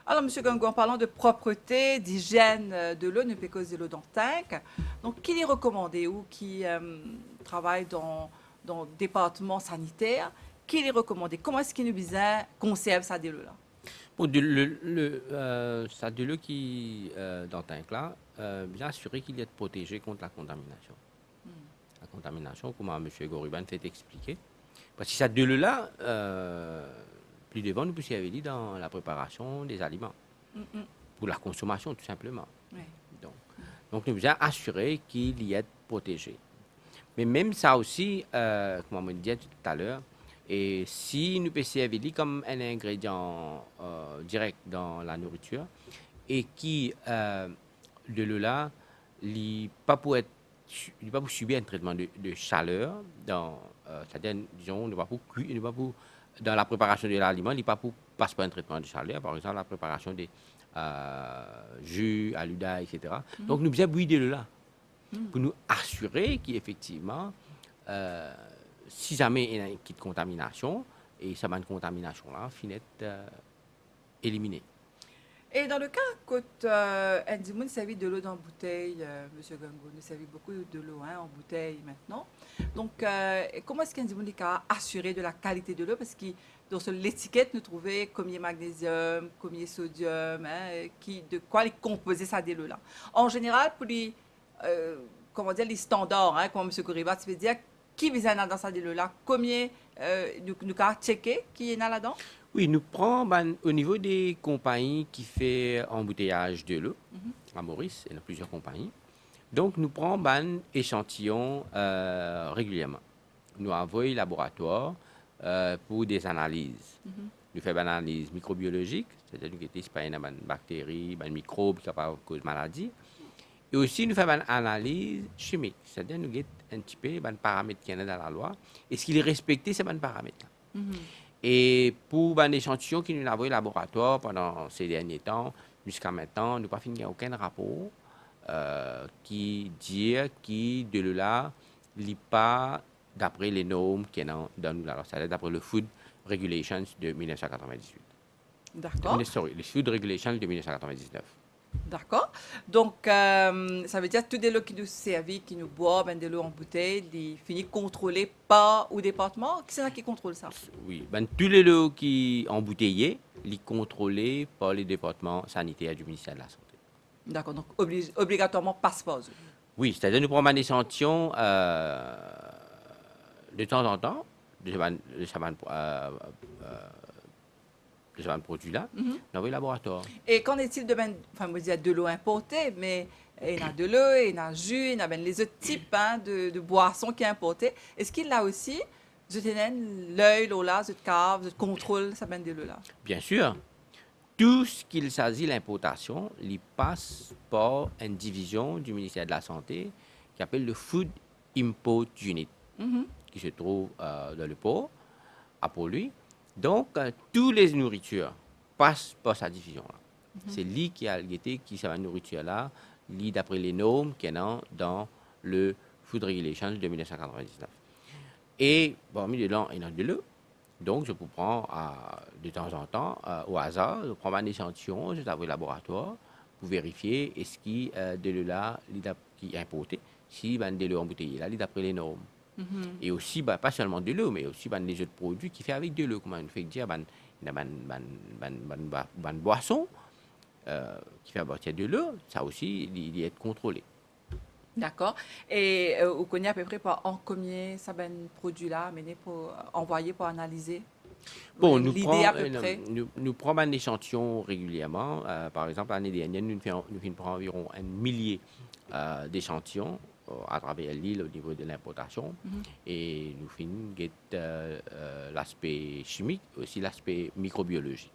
Alor, Misie Gango, an parlan de proprete, dizienn, eh, delo, nou pe koz delo dan tank. Donk, ki li rekomande, ou ki, em, travay dan, dan departman saniter, ki li rekomande? Kouma eski nou bizin konserv sa delo la? Bon, de, le, le, eh, sa delo ki, eh, dan tank la, eh, bizin asire ki li et proteze kont lakontaminasion. Hmm. Lakontaminasion, kouma Misie Goribann finn explike. Parski sa delo la, eh, pli devan, nou pou servi li dan lapreparasion de zaliman. Mm, mm. Pou lakonsomasion, tou sinpleman. Wi. Donk, donk nou bizin asire ki li et proteze. Me mem sa osi, eh, kouma mo dir taler, e si nou pe servi li kom enn ingredian, eh, direk dan lanouritir, e ki, eh, delo la, li pa pou et su-, li pa pou sibir enn tretman de, de saler dan, eh, setadir, dizon, li pa pou kwi-, li pa pou, dan lapreparasion de laliman, li pa pou pas par enn tretman de saler, par exanp, lapreparasion de, eh, zi, alouda, et cetera. Mhm. Donk, nou bizin bwi delo la. Mhm. Pou nou asire ki efektivman, eh, si zame ena enn ki kontaminasion, e sa bann kontaminasion la finn et, eh, elimine. E dan le ka kot, eh, enn dimoun servi delo dan boutey, eh, Misie Gango, nou servi boukou delo, hein, an boutey mintnan. Donk, eh, kouma eski enn dimoun li kapav asire de lakalite delo? Parski dan so letiket, nou trouve komie magneziom, komie sodiom, hein, ki, de kwa li konpoze sa delo la. An zeneral, pou li, eh, kouma dir, li standar, hein, kouma Misie Goribann ti pe dir, ki bizin ena dan sa delo la? Komie, eh, nou, nou kapav tcheke ki ena ladan? Wi, nou pran bann, o nivo de konpagni ki fer anbouteyaz delo, mhm, a Moris, ena plizier konpagni. Donk, nou pran bann esantiyon, eh, regilierman. Nou avoy laboratwar, eh, pou de analiz. Mhm. Nou fer bann analiz mikrobiolozik, setadir nou gete si pa ena bann bakteri, bann mikrob ki kapav koz maladi. E osi nou fer bann analiz chimik, setadir nou get enn tipe bann paramet ki ena dan lalwa, eski li respekte sa bann paramet la. Mhm. E pou bann esantiyon ki nou avoy laboratwar pandan se dernie tan, ziska mintnan, nou pa finn gagn okenn rapor, eh, ki dir ki delo la, li pa dapre le norm ki ena dan nou lalwa, setadir dapre le Food Regulations de mil nef san katrovin-dizuit. Dakor. Sorry, le Food Regulations de mil nef san katrovin-diznef. Dakor. Donk, eh, sa ve dir tou delo ki nou servi, ki nou bwar, bann delo an boutey, li fini kontrole par ou departman? Kisannla ki kontrol sa? Wi, bann tou delo ki anbouteye, li kontrole par le departman saniter di Minister de la Sante. Dakor, donk obli-, obligatwarman pas par zot. Wi, setadir nou pran bann esantiyon, eh, de tanzantan, de sa bann, de sa bann, eh, eh, de sa bann prodwi la, mhm, nou avoy laboratwar. E qu'en est-il de bann, anfin, mo dir delo inporte, me ena delo, ena zi, ena bann lezot tip, hein, de, de bwason ki inporte. Eski la osi, zot ena enn ley lor la, zot kapav, zot kontrol sa bann delo la? Bien sir. Tout ce qu'il s'agit l'inportation, li pas par une division du ministère de la Santé qui appelle le Food Import Unit, qui se trouve, euh, dans le port, à Port-Louis. Donc, euh, tous les nourritures passent par sa division-là. C'est li ki al gete ki sa bann nouritir la, li d'après les normes qu'il y en a dans le Food Regulations de mille neuf cent quatre-vingt-dix-neuf. E parmi dedan, ena delo. Donk, zot pou pran, euh, de tanzantan, euh, au hasard, zot pran bann echantiyon, zot avoy laboratwar pou verifie eski, euh, delo la, li dap-, ki inporte, si bann delo anbouteye la, li dapre les normes. E osi, ba, pa selman delo, me osi bann lezot prodwi ki fer avek delo, kouma nou fek dir, bann, ena bann, bann, bann, bann bwa-, bann bwason, euh, ki fer apartir delo, sa osi, li, li et kontrole. Dakor. E, euh, ou kone apepre par an konbien sa bann prodwi la amene pou, euh, anvoye pou analize? Bon, nou pran, euh, nou, nou pran bann echantiyon regilierman. Euh, par exanp, lane dernier, nou finn, nou finn pran anviron enn milie, euh, d'echantiyon, euh, atraver lil o nivo de linportasion. E nou finn get, euh, euh, laspe chimik, osi laspe mikrobiolozik.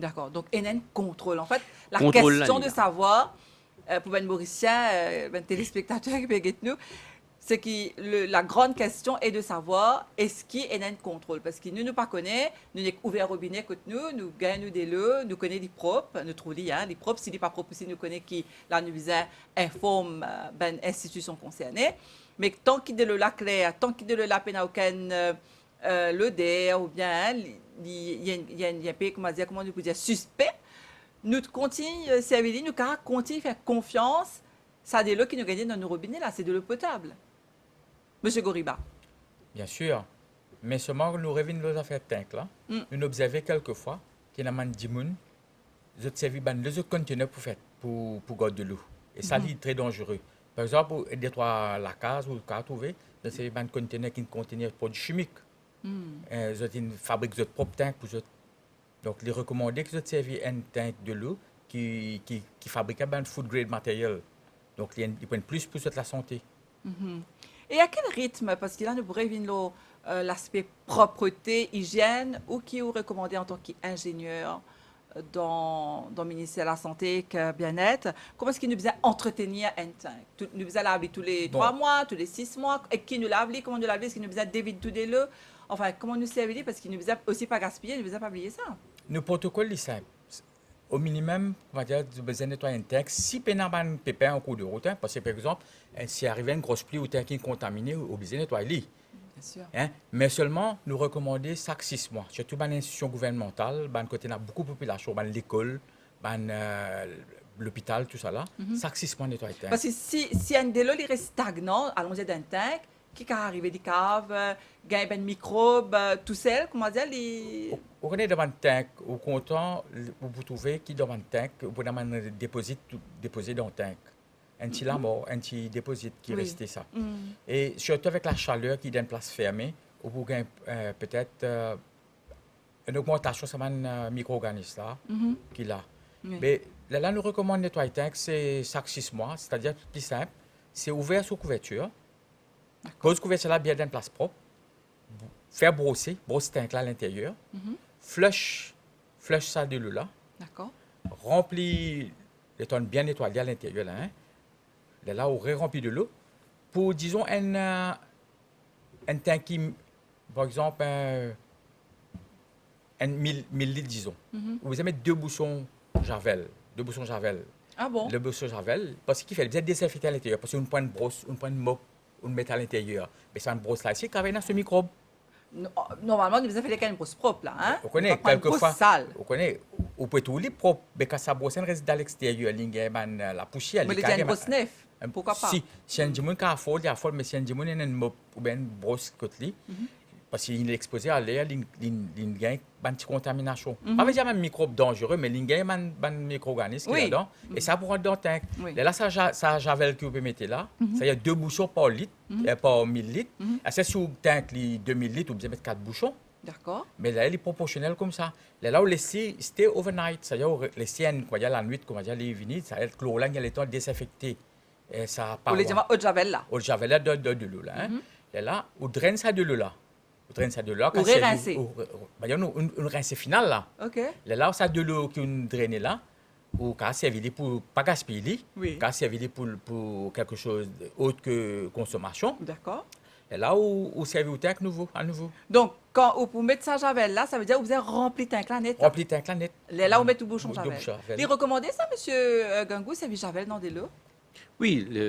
Dakor. Donk, ena enn kontrol. Anfet, la kestion de savwar, euh, pou bann Morisien, euh, bann telespektater ki pe get nou, se ki le, la grande question est de savoir eski ena enn kontrol. Parski nou, nou pa kone, nou nek ouver robine kot nou, nou gagn nou delo, nou kone li prop, nou trouv li, hein, li prop. Si li pa prop osi, nou kone ki la nou bizin inform, euh, bann institision konserne. Me tan ki delo la kler, tan ki delo la pena okenn, euh, euh, loder oubien, hein, li, li, li enn, li enn, li enn pe, kouma dir, kouma nou pou dir, sispe, nou kontign, euh, servi li, nou kapav kontign fer konfians sa delo ki nou gagne dan nou robine la, se delo potab. Misie Goriba. Bien sir. Me selman nou revinn lor zafer tank la, nou obzerve kelkefwa ki ena bann dimoun, zot servi bann lezot container pou fer, pou, pou gard delo. E sa, li tre danzere. Par exanp, ou, detrwa lakaz, ou kapav trouve, zot servi bann container ki kontenir prodwi chimik. Eh, zot inn fabrik zot prop tank pou zot. Donk, li rekomande ki zot servi enn tank delo ki, ki, ki fabrike bann food grade material. Donk, li enn, li pou enn plis pou zot lasante. E a kel ritm, parski la nou pou revinn lor, euh, laspe proprete, izienn, ou ki ou rekomande antan ki inzenier, euh, dan, dan Minister Lasante ek, euh, Bienet, kouma eski nou bizin antretenir enn tank? Tou, nou bizin lav li toule trwa mwa, toule sis mwa, e ki nou lav li, kouma nou lav li, eski nou bizin devid tou delo? Anfin, kouma nou servi li, parski nou bizin osi pa gaspiye, nou bizin pa bliye sa. Nou protokol li sinp. O minimem, kouma dir, ou bizin netway enn tank. Si pena bann pepin ankour de rout, hein, parski par exanp, hein, si arive enn gros pli, ou tank inn kontamine, ou, ou bizin netway li. Bien sir. Hein? Me selman, nou rekomande sak sis mwa, sirtou bann institision gouvernmantal, bann kote ena boukou popilasion, bann lekol, bann, euh, lopital, tousala, sak sis mwa netway tank. Parski si, si enn delo li res stagnan, alonze dan enn tank, ki kapav arive? Li kapav, euh, gagn bann mikrob, euh, tousel, kouma dir, li... Ou, ou kone dan bann tank, ou kontan, ou pou trouve ki dan bann tank, ou pou ena bann depozit, depoze dan tank. Enn ti lamor, enn ti depozit ki reste sa. E sirtou avek lasaler ki dan enn plas ferme, ou pou gagn, euh, petet, euh, enn ogmantasion sa bann, euh, mikroorganis la, ki la. Me lerla nou rekomand netway tank, se sak sis mwa, setadir pli sinp, se ouver so kouvertir, dakor, poz kouvertir la bien dan enn plas prop, fer brose, bros tank la alinteryer, flush, flush sa delo la, dakor, ranpli, letan bien netway li alinteryer la, hein. Lerla ou reranpli delo pou, dizon, enn, euh, enn tank ki, par exanp, euh, enn mil, mil lit, dizon. Ou bizin met de bouson javel, de bouson javel. Ah bon? De bouson javel, parski ki fer, li bizin dezinfekte alinteryer, parski ou pran enn bros, ou pran enn mop, ou met alinteryer. Me sa bann bros la isi, kapav ena so mikrob. No-, normalman, nou bizin fer li ek enn bros prop la, hein? Ou kone, nou pa pran enn bros sal. Ou kone, ou pe trouv li prop, me kan sa bros la res dan lexteryer, li gagn bann, euh, lapousier, li kapav gagn bann... Mo le dir enn bros nef. Pourkwa pa? Si, si enn dimoun ki aford, li aford, me si enn dimoun ena enn mop oubien enn bros kot li, parski li expoze a ler, li, li, li gagn bann ti kontaminasion. Pa vedir bann mikrob danzere, me li gagn bann, bann mikroorganis ki ladan, e sa pou rant dan tank. Lerla sa ja-, sa javel ki ou pe mete la, sa ena de bouson par lit, eh, par mil lit. Ase si ou tank li de mil lit, ou bizin met kat bouson. Dakor. Me la, li proporsionel koumsa. Lerla ou les li stay overnight, setadir ou re-, les li enn, koumadir, lanwit, koumadir, li vini, setadir klor la gagn letan dezinfekte, eh, sa parwa. Ou le dir eau de javel la. Eau de javel la, dan, dan delo la, hein. Lerla ou drenn sa delo la. Ou drenn sa delo la, ou kapav servi, rerense, ou, ou, ou, nou, nou, nou rense final la. Ok. Lerla sa delo ki ou drene la, ou kapav servi li pou pa gaspiy li, wi, ou kapav servi li pou, pou quelque chose autre que consommation. Dakor. Lerla ou, ou servi ou tank nouvo, anouvo. Donk, kan ou pou met sa javel la, savedir ou bizin ranpli tank la net, la? Ranpli tank la net. Lerla ou met ou bouson javel. Bouson javel. Li rekomande sa, misie, euh, Gangou, servi javel dan delo? Wi, le,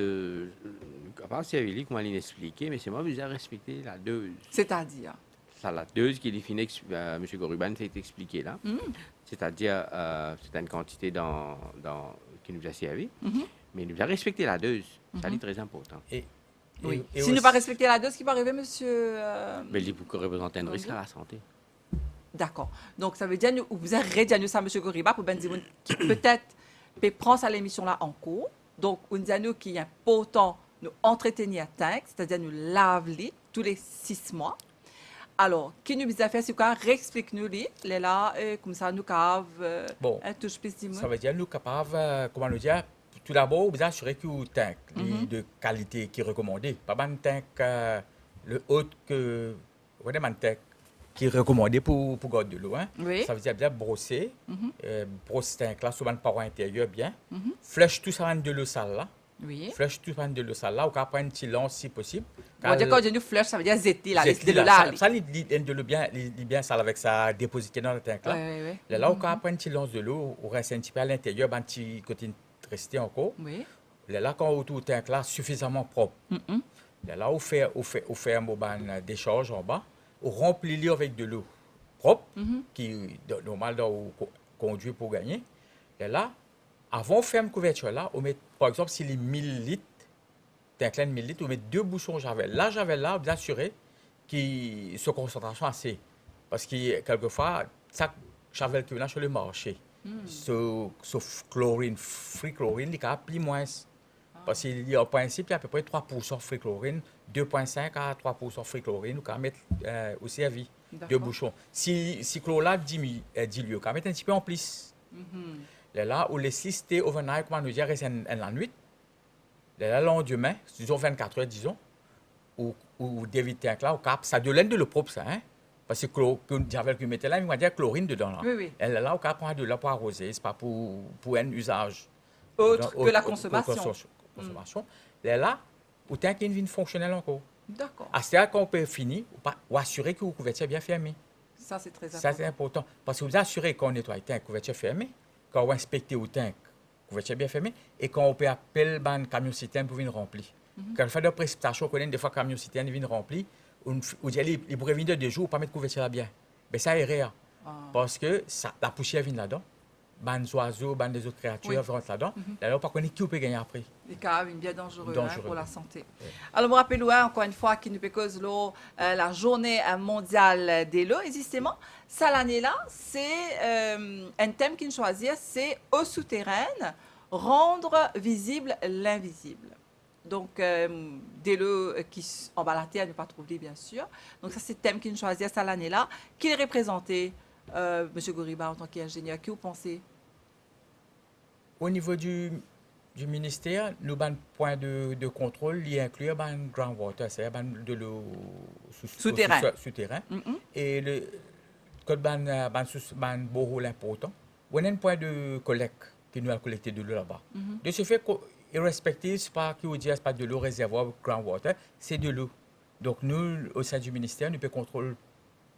kapav servi li kouma li explike, me selman bizin respekte ladoz. Setadir? Sa ladoz ki li finn ex-, euh, misie Goruban finn explike la. Mm. Setadir, euh, sertenn kantite dan, dan, ki nou bizin servi, mm, me nou bizin respekte ladoz. Sa, mm, li tre inportan. E, e, wi, e si nou pa respekte ladoz, ki pou arive, misie, euh, be li pou reprezant enn risk a lasante. Dakor. Donk, savedir nou, ou bizin redir nou sa, misie Gouriba, pou bann dimoun ki petet pe pran sa lemision la an kour. Donk, ou dir nou ki inportan nou antretenir tank, setadir nou lav li tou le sis mwa. Alor, ki nou bizin fer, si ou kapav reexplik nou li, lerla, euh, koumsa nou kapav, euh, bon, hein, tous plis dimoun. Savedir nou kapav, euh, kouma nou dir, toudabor, ou bizin asire ki ou tank li, mhm, de kalite ki rekomande. Pa bann tank, euh, le autre que Ou konn bann tank ki rekomande pou, pou gard delo, hein? Wi. Savedir bien brose, mhm, euh, bros tank la, so bann paro interyer bien. Mhm. Flush tou sa bann delo sal la. Wi. Flush tou sa bann delo sal la, ou kapav pran enn ti lans si posib. Bon, kan ou dir flush, savedir zet li la, zet li delo la, ale. Sa, sa li, li, enn delo bien, li, li bien sal avek sa depozite dan tank la. Wi, wi, wi. Lerla, ou kapav pran enn ti lans delo, ou rens enn tipe alinteryer, bann ti kote reste ankor. Wi. Lerla, kan ou trouv tank la sifizaman prop, mhm, lerla ou fer, ou fer, ou ferm ou bann desarz anba, ou ranpli li avek delo prop, mhm, ki do-, normal dan ou ko-, kondwi pou gagne. Lerla, avan ou ferm kouvertir la, ou met, par exanp, si li mil lit, tank la enn mil lit, ou met de bouson javel. La, javel la, ou bizin asire ki so konsantrasion ase. Parski, kelkefwa, sak javel ki ena so lemarse, hmm, so, so f-, klorin, free klorin, li kapav pli mwins. Ah. Parski li, an prinsip, li apepre trwa poursan free klorin, de pwin sink a trwa poursan free klorin, ou kapav met, euh, ou servi de bouson. Dakor. Si, si klor la dimi-, euh, dilye, ou kapav met enn tipe anplis. Mhm. Lerla, ou les li stay overnight, kouma nou dir, res enn, enn lanwit. Lerla landime, dizon vennkat er, dizon, ou, ou, ou devid tank la, ou kapav, sa delo la enn delo prop sa, hein? Parski klo-, ki javel ki ou mete la, li dir klorin dedan la. Wi, wi. E lerla, ou kapav pran delo la pou aroze, se pa pou, pou enn izaz. Autre que la consommation. Autre que la consommation, consommation. Lerla, ou tank inn vinn fonksionel ankor. Dakor. Aster, kan ou pe fini, ou pa, ou asire ki ou kouvertir bien ferme. Sa, se tre inportan. Sa, se inportan. Parski ou bizin asire kan ou netway tank, kouvertir ferme. Kan ou inspekte ou tank, kouvertir bien ferme, e kan ou pe apel bann kamion sitern pou vinn ranpli. Mhm. Kan ou fer de presipitasion, ou kone, defwa kamion sitern vinn ranpli, ou, ou dir li, li pou revinn dan de zour, ou pa met kouvertir la bien. Be sa erer. Ah. Parski sa, lapousier vinn ladan, bann zwazo, bann lezot kreatir, wi, vinn rant ladan, mhm, lerla ou pa kone ki ou pe gagne apre. Li kapav vinn bien danzere, hein, danzere pou lasante. Wi. Alor, mo rapel ou, hein, ankor enn fwa, ki nou pe koz lor, euh, lazourne, euh, mondial delo, e zisteman, sa lane la, se, euh, enn tem ki nou swazir, se Eau souterraine, rendre visible l'invisible. Donk, euh, delo, euh, ki s-, anba later, nou pa trouv li, bien sir. Donk, sa, se tem ki nou swazir sa lane la. Ki li reprezante, euh, misie Gouriba, antan ki inzenier, ki ou panse? O nivo di, di minister, nou bann pwin de, de kontrol, li inkli bann groundwater, setadir bann delo sou, sou, souterin. Sou, sou, souterin. Mm-mm. E le, kot bann, bann sous, bann borehole inportan, ou ena enn pwin de kolekt ki nou al kolekte delo laba. Mhm. De se fe, ko-, irrespektiv, se pa ki ou dir, se pa delo rezervwar, groundwater, se delo. Donk nou, o sein di minister, nou pe kontrol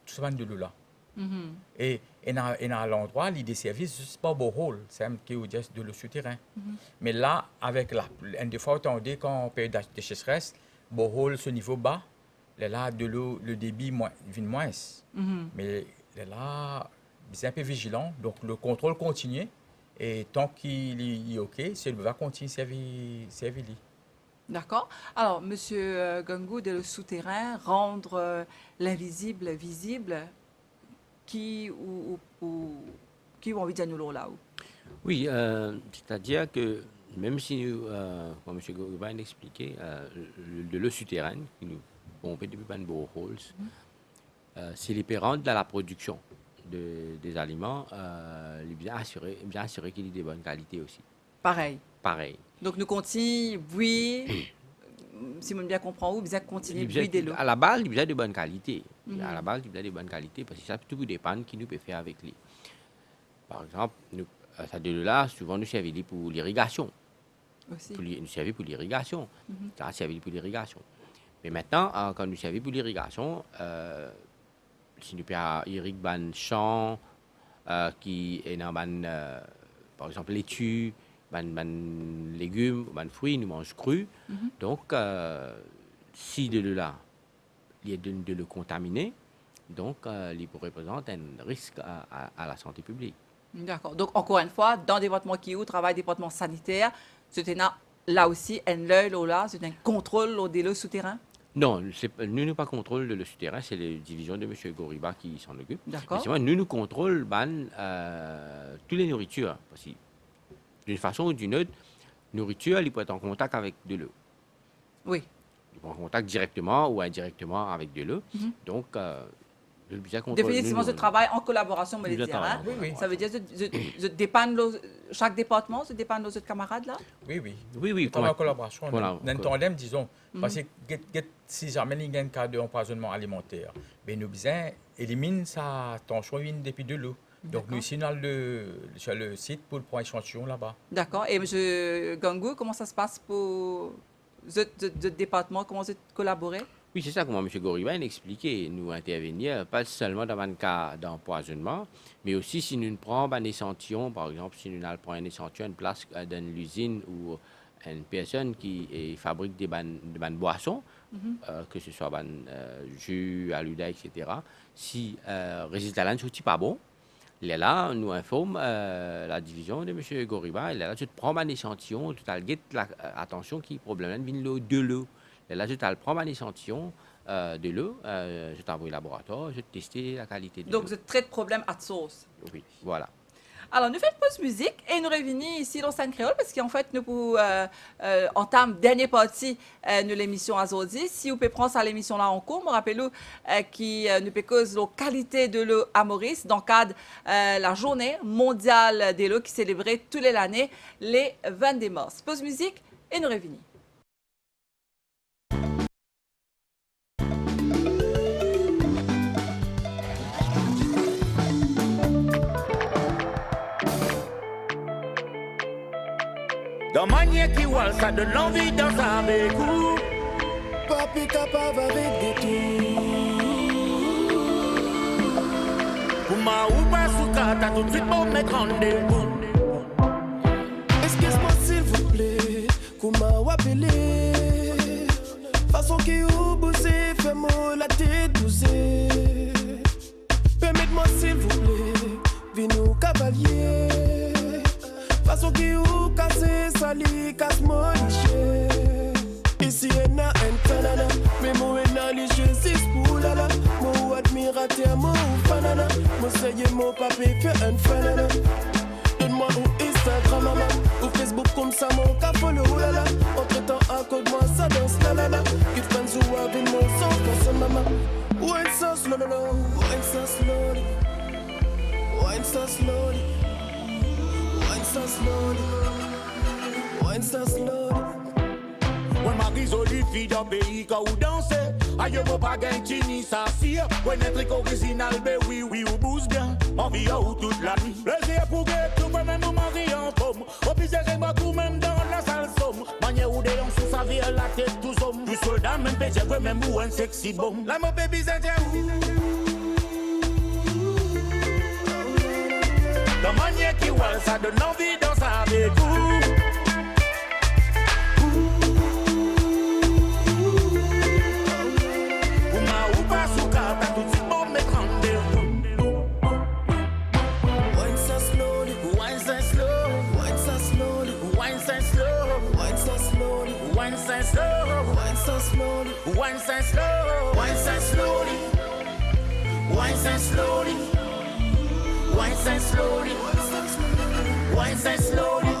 tou sa bann delo la. Mhm. E ena, ena landrwa, li deservi zis par borehole, sa ki ou dir delo souterin. Mhm. Me la, avek la, enn de fwa ou tande kan period de, de seseres, borehole so nivo ba, lerla delo, le debi mwin-, vinn mwins. Mhm. Me lerla, bizin inpe vizilan, donk le kontrol kontinie, e tan ki li, li ok, se nou va kontinie servi, servi li. Dakor. Alor, misie, euh, Gangou, delo souterin, rendre, euh, l'invisible visible, ki ou, ou, ou, ki ou anvi dir nou lor la, ou? Wi, euh, setadir ke mem si, euh, kouma misie Gouriba inn explike, euh, le, delo souterin, ki nou ponpe depi bann boreholes, mhm, euh, si li pe rant dan laprodiksion de, de zaliman, euh, li bizin asire, li bizin asire ki li de bonn kalite osi. Parey. Parey. Donk nou kontign bwi, si mo bien konpran ou, bizin kontign bwi delo. Li bizin, alabaz, li bizin de bonn kalite. Mhm. Alaba, li bizin de bann kalite, parski sa tou pou depann ki nou pe fer avek li. Par exanp, nou, eh, sa delo la, souvan nou servi li pou lirigasion. Osi. Pou li, nou servi pou lirigasion. Mhm. Sa servi pou lirigasion. Me aster, eh, kan nou servi pou lirigasion, eh, si nou pe irig bann san, eh, ki ena bann, eh, par exanp, leti, bann, bann legim, bann fri, nou manz kri. Mhm. Donk, eh, si delo la, li ena delo kontamine, donk, eh, li pou reprezant enn risk a, a, a lasante piblik. Dakor. Donk, ankor enn fwa, dan departman ki ou travay, departman saniter, zot ena la osi enn ley lor la, zot ena enn kontrol lor delo souterin? Non, se, nou, nou pa kontrol delo souterin, se le divizion de misie Goriba ki s'en occupe. Dakor. Me selman, nou, nou kontrol bann, eh, tou le nouritir, parski, d'une façon ou d'une autre, nouritir, li pou et an kontak avek delo. Wi. Li pou an kontak direkteman ou indirekteman avek delo. Mhm. Donk, eh, nou bizin kontrol, definitivman, nou, zot travay an kolaborasion, mo le dir, hein. Wi, wi. Sa ve dir, zot, zot, zot depann lor, sak departman, zot depann lor zot kamarad la? Wi, wi. Wi, wi, nou travay an kolaborasion, voilà, ena enn tandem, dizon. Mhm. Parski get, get, si zame li ena enn ka de anpwazonnman alimanter, be nou bizin eliminn sa tansion vinn depi delo. Donk, nou, si nou al de, sur le sit pou pran echantiyon laba. Dakor. E misie Gangou, kouma sa se pas pou zot, zot, zot departman, kouma zot kolabore? Wi, se sa, kouma misie Goriba inn explike, nou intervenir pa selman dan bann ka danpwazonnman, me osi si nou pran bann esantiyon, par exanp, si nou al pran enn esantiyon, enn plas, eh, dan enn lizinn ou enn personn ki, eh, fabrik de bann, de bann bwason, mhm, eh, ke se swa bann, eh, zi, alouda, et cetera. Si, eh, rezilta la inn sorti pa bon, lerla nou inform, eh, la divizion de misie Goriba, e lerla zot pran bann esantiyon, zot al get la, eh, atansion ki problem la inn vinn lor delo. Lerla zot al pran bann esantiyon, eh, delo, eh, zot avoy laboratwar, zot teste lakalite delo. Donk, zot tret problem at source. Wi, voilà. Alor, nou fer enn poz mizik e nou revini isi lor Sinn Kreol, parski anfet, nou pou, eh, eh, antam dernie parti, eh, nou lemision azordi. Si ou pe pran sa lemision la an kour, mo rapel ou, eh, ki, eh, nou pe koz lor kalite delo a Moris dan kad, eh, lazourne mondial delo ki selebre tou le lane le vennde mars. Poz mizik e nou revini. Dan manier ki ou al, sa donn lanvi dans avek ou. Pa pe kapav avek detour. Kouma ou pas ou kat, toutswit mo met randevou. Eskiz mwa silvouple, kouma ou apele? Fason ki ou bouze, fer mo latet bouze. Permet mwa silvouple vinn ou kavalie. Fason ki ou kase, sali, kas mo lizie. Isi ena enn tanana, me mo ena lizie zis pou lala. Mo ou admirater, mo ou fanana. Mo serye, mo pa pe fer enn fanana. Donn mwa ou Instagram, mama, ou Facebook, koumsa mo ka follow, oulala. Antretan, akord mwa sa dans, lalala. Ki friends ou a vinn mo zanfan, sa mama. Wine sa slowly, wine sa slowly. Wine sa slowly. Wine sa slowly. Wine sa slowly. Wè mari zoli fi dan pei kan ou danse. Ayo, mo pa gagn tini sa sir. Wè enn trik orizinal, be wi, wi, ou bouz bien. Mo anvi ar ou tout lanwit. Plezir pou get ou, vremem ou mari anform. Ou bizin zet mwa koumem dan lasal som. Manier ou dedan sou sa vir latet tou zom. Tou solda mem pe dir vremem ou enn sexy bom. La mo pe bizin dir ou. Dan manier ki ou al, sa donn lanvi dans avek ou. Kouma ou pas ou kat, toutswit mo met randevou. Wine sa slowly, wine sa slow, wine sa slowly, wine sa slow, wine sa slowly, wine sa slow, wine sa slowly, wine sa slowly. Wine sa slowly. Wine sa slowly. Wine sa slowly. Wine sa slowly.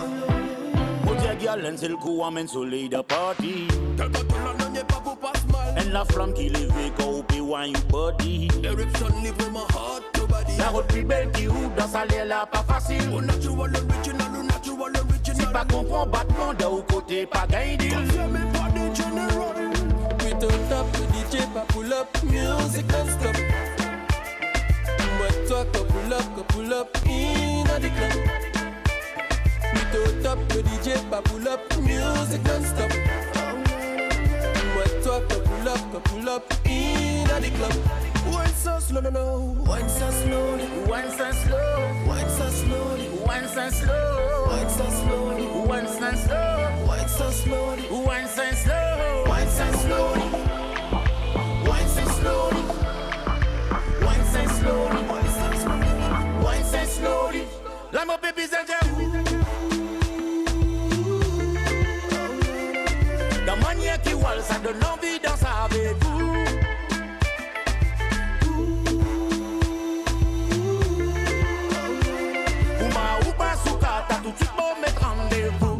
Mo dir gyal enn sel kou, amenn soley dan party. Tel kan to lanonn pa pou pas mal. Enn laflam ki leve kan ou pe wine body. Eruption li vreman hot to body. Larod pli bel ki ou dan sa ler la pa fasil. Ou natural original, ou natural original. Si pa konpran batman dan ou kote, pa gagn deal. Confirmé par the general. We turn top to the DJ pa pull up, music non-stop. Mwa twa kan pull up, kan pull up inna the club. Mi too top, le DJ pa pull up, music non-stop. Mwa twa kan pull up, kan pull up inna the club. Wine so slow, no, no. Wine so slowly. Wine so slow. Wine so slowly. Wine so slow. Wine so slowly. Wine so slow. Wine so slowly. Wine so slowly. Wine so slowly. Wine so slowly. Wine so slowly. Wine so slowly. Wine so slowly. La mo pe bizin dir ou. Dan manier ki wal, sa donn anvi dans avek ou. Ou ma ou pa souka, ta toutswit mo met randevou.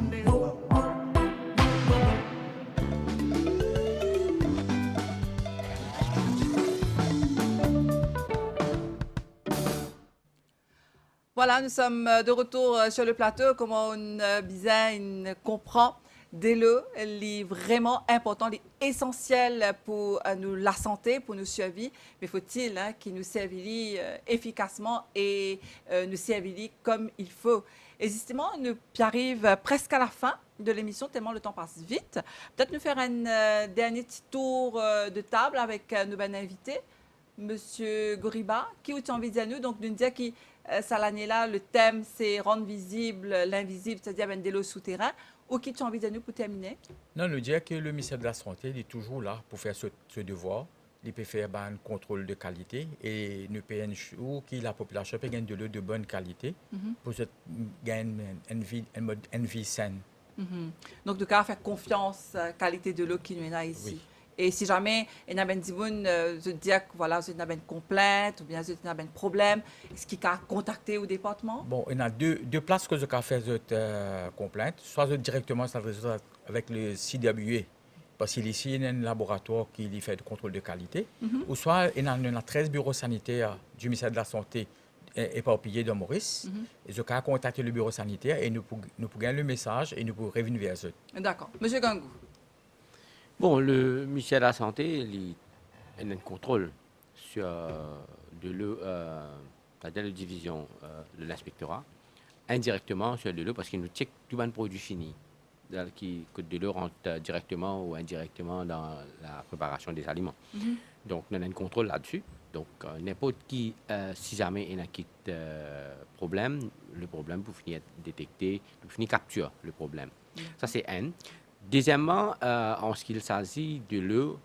Voilà, nous sommes, euh, de retour, euh, sur le plateau. Kouma ou'nn, euh, bizin konpran, delo, li vreman inportan, li esansiel pou, euh, nou lasante, pou nou sirvi, me fo-t-il, hein, ki nou servi li, euh, efikasman e, euh, nou servi li comme il faut. E zisteman, nou pe ariv, euh, preske a la fin de lemision, telman le tan pas vit. Petet nou fer enn, euh, dernie ti tour, euh, de tab avek, euh, nou bann invite. Misie Goriba, ki ou ti anvi dir nou? Donk, nou dir ki, euh, sa lane la, le tem se rann vizib linvizib, setadir bann delo souterin, ou ki ti anvi dir nou pou termine? Non, nou dir ki le Minister de la Sante, li touzour la pou fer so, so devwar. Li pe fer bann kontrol de kalite e nou pe ensir ki lapopilasion pe gagn delo de bonn kalite, mhm, pou zot gagn enn, enn vi, enn mod, enn vi sin. Mhm. Donk, nou kapav fer konfians, euh, kalite delo ki nou ena isi. Wi. E si zame ena bann dimoun, euh, zot dir ki, vwala, zot ena bann konplint oubien zot ena bann problem, eski kapav kontakte ou departman? Bon, ena de, de plas ki zot kapav fer zot, euh, konplint. Swa zot direkteman, sa zot avek le C W A, parski li isi ena enn laboratwar ki li fer de kontrol de kalite, mhm, ouswa ena, nou ena trez biro saniter du Minister de la Sante e, eparpiye dan Moris, mhm, e zot kapav kontakte le biro saniter e nou pou, nou pou gagn le mesaz e nou pou revinn ver zot. Dakor. Misie Gangou. Bon, le Minister de la Sante, li ena enn kontrol sir, euh, delo, euh, setadir le divizion, euh, de linspektora, indirekteman sir delo, parski nou tchek tou bann prodwi fini. Setadir ki kot delo rant, euh, direkteman ou indirekteman dan la preparasion de zaliman. Mhm. Donk, nou ena enn kontrol ladsi. Donk, euh, ninport ki, euh, si zame ena kit, euh, problem, le problem pou fini et detekte, pou fini kaptir le problem. Mhm. Sa se enn. Dezieman, euh, an se ki il sazi delo,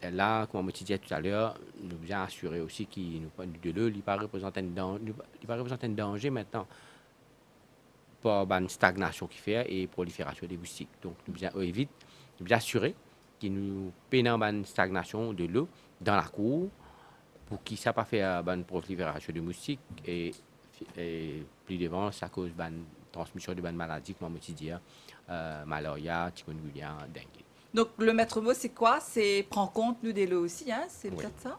la, kouma mo ti dir talyer, nou bizin asire osi ki nou pa, delo, li pa reprezant enn dan-, nou pa, li pa reprezant enn danze aster par bann stagnasion ki fer e proliferasion de moustik. Donk, nou bizin evit, nou bizin asire ki nou pena bann stagnasion delo dan lakour, pou ki sa pa fer bann proliferasion de moustik e, e pli devan, sa koz bann transmision de bann maladi, kouma mo ti dir, euh, malaria, chikungunya, dengue. Donk, le maître mot, se kwa? Se pran kont nou delo osi, hein? Se, wi, petet sa?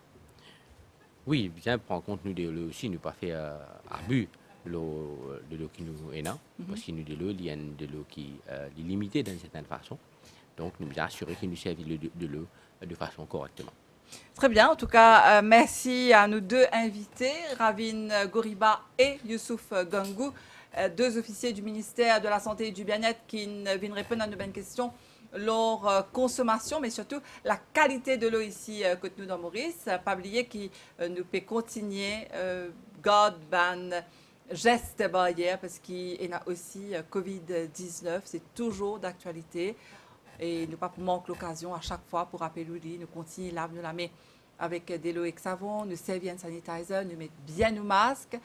Wi, bizin pran kont nou delo osi, nou pa fer, euh, abi lor delo ki nou ena, mhm, parski nou delo, li enn delo ki, euh, li limite dan enn sertenn fason. Donk, nou bizin asire ki nou servi le de-, delo de fason korekteman. Très bien. En tout cas, euh, merci à nos deux invités, Ravin Goriba et Youssouf Gangou, euh, deux officiers du ministère de la Santé et du Bien-être ki vinn reponn a nou bann kestion lor, euh, konsomasion, me sirtou lakalite delo isi, euh, kot nou dan Moris. Pa bliye ki, euh, nou pe kontigne, euh, gard bann zes baryer, parski ena osi, euh, covid diznef, se touzour daktialite. E nou pa pou mank lokazion a sak fwa pou rapel ou li, nou kontigne lav nou lame avek delo ek savon, nou servi hand sanitizer, nou met bien nou mask,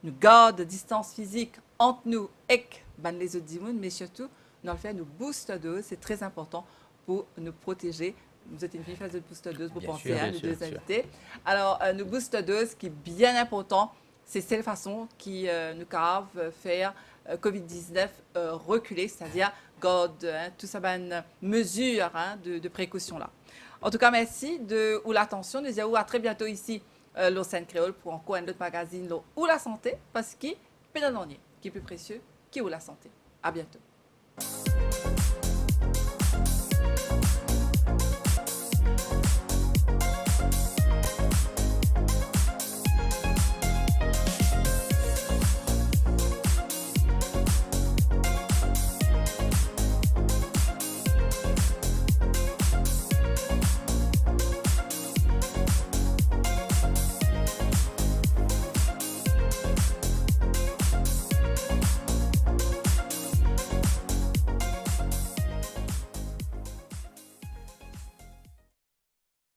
nou gard distans fizik ant nou ek bann lezot dimoun, me sirtou, nou al fer nou booster dose, se tre inportan pou nou proteze. Zot inn fini fer zot booster dose, mo panse, bien sir, hein, bien sir, nou de invite. Alor, euh, nou booster dose ki bien inportan, se sel fason ki, euh, nou kapav, euh, fer, euh, covid diznef, euh, rekile, setadir gard, hein, tou sa bann mezir, hein, de, de prekosion la. An tou ka, mersi de ou latansion. Nou dir ou a tre biento isi, euh, lor Sinn Kreol pou ankor enn lot magazinn lor ou lasante, parski pena nanye ki pli presie ki ou lasante. A biento.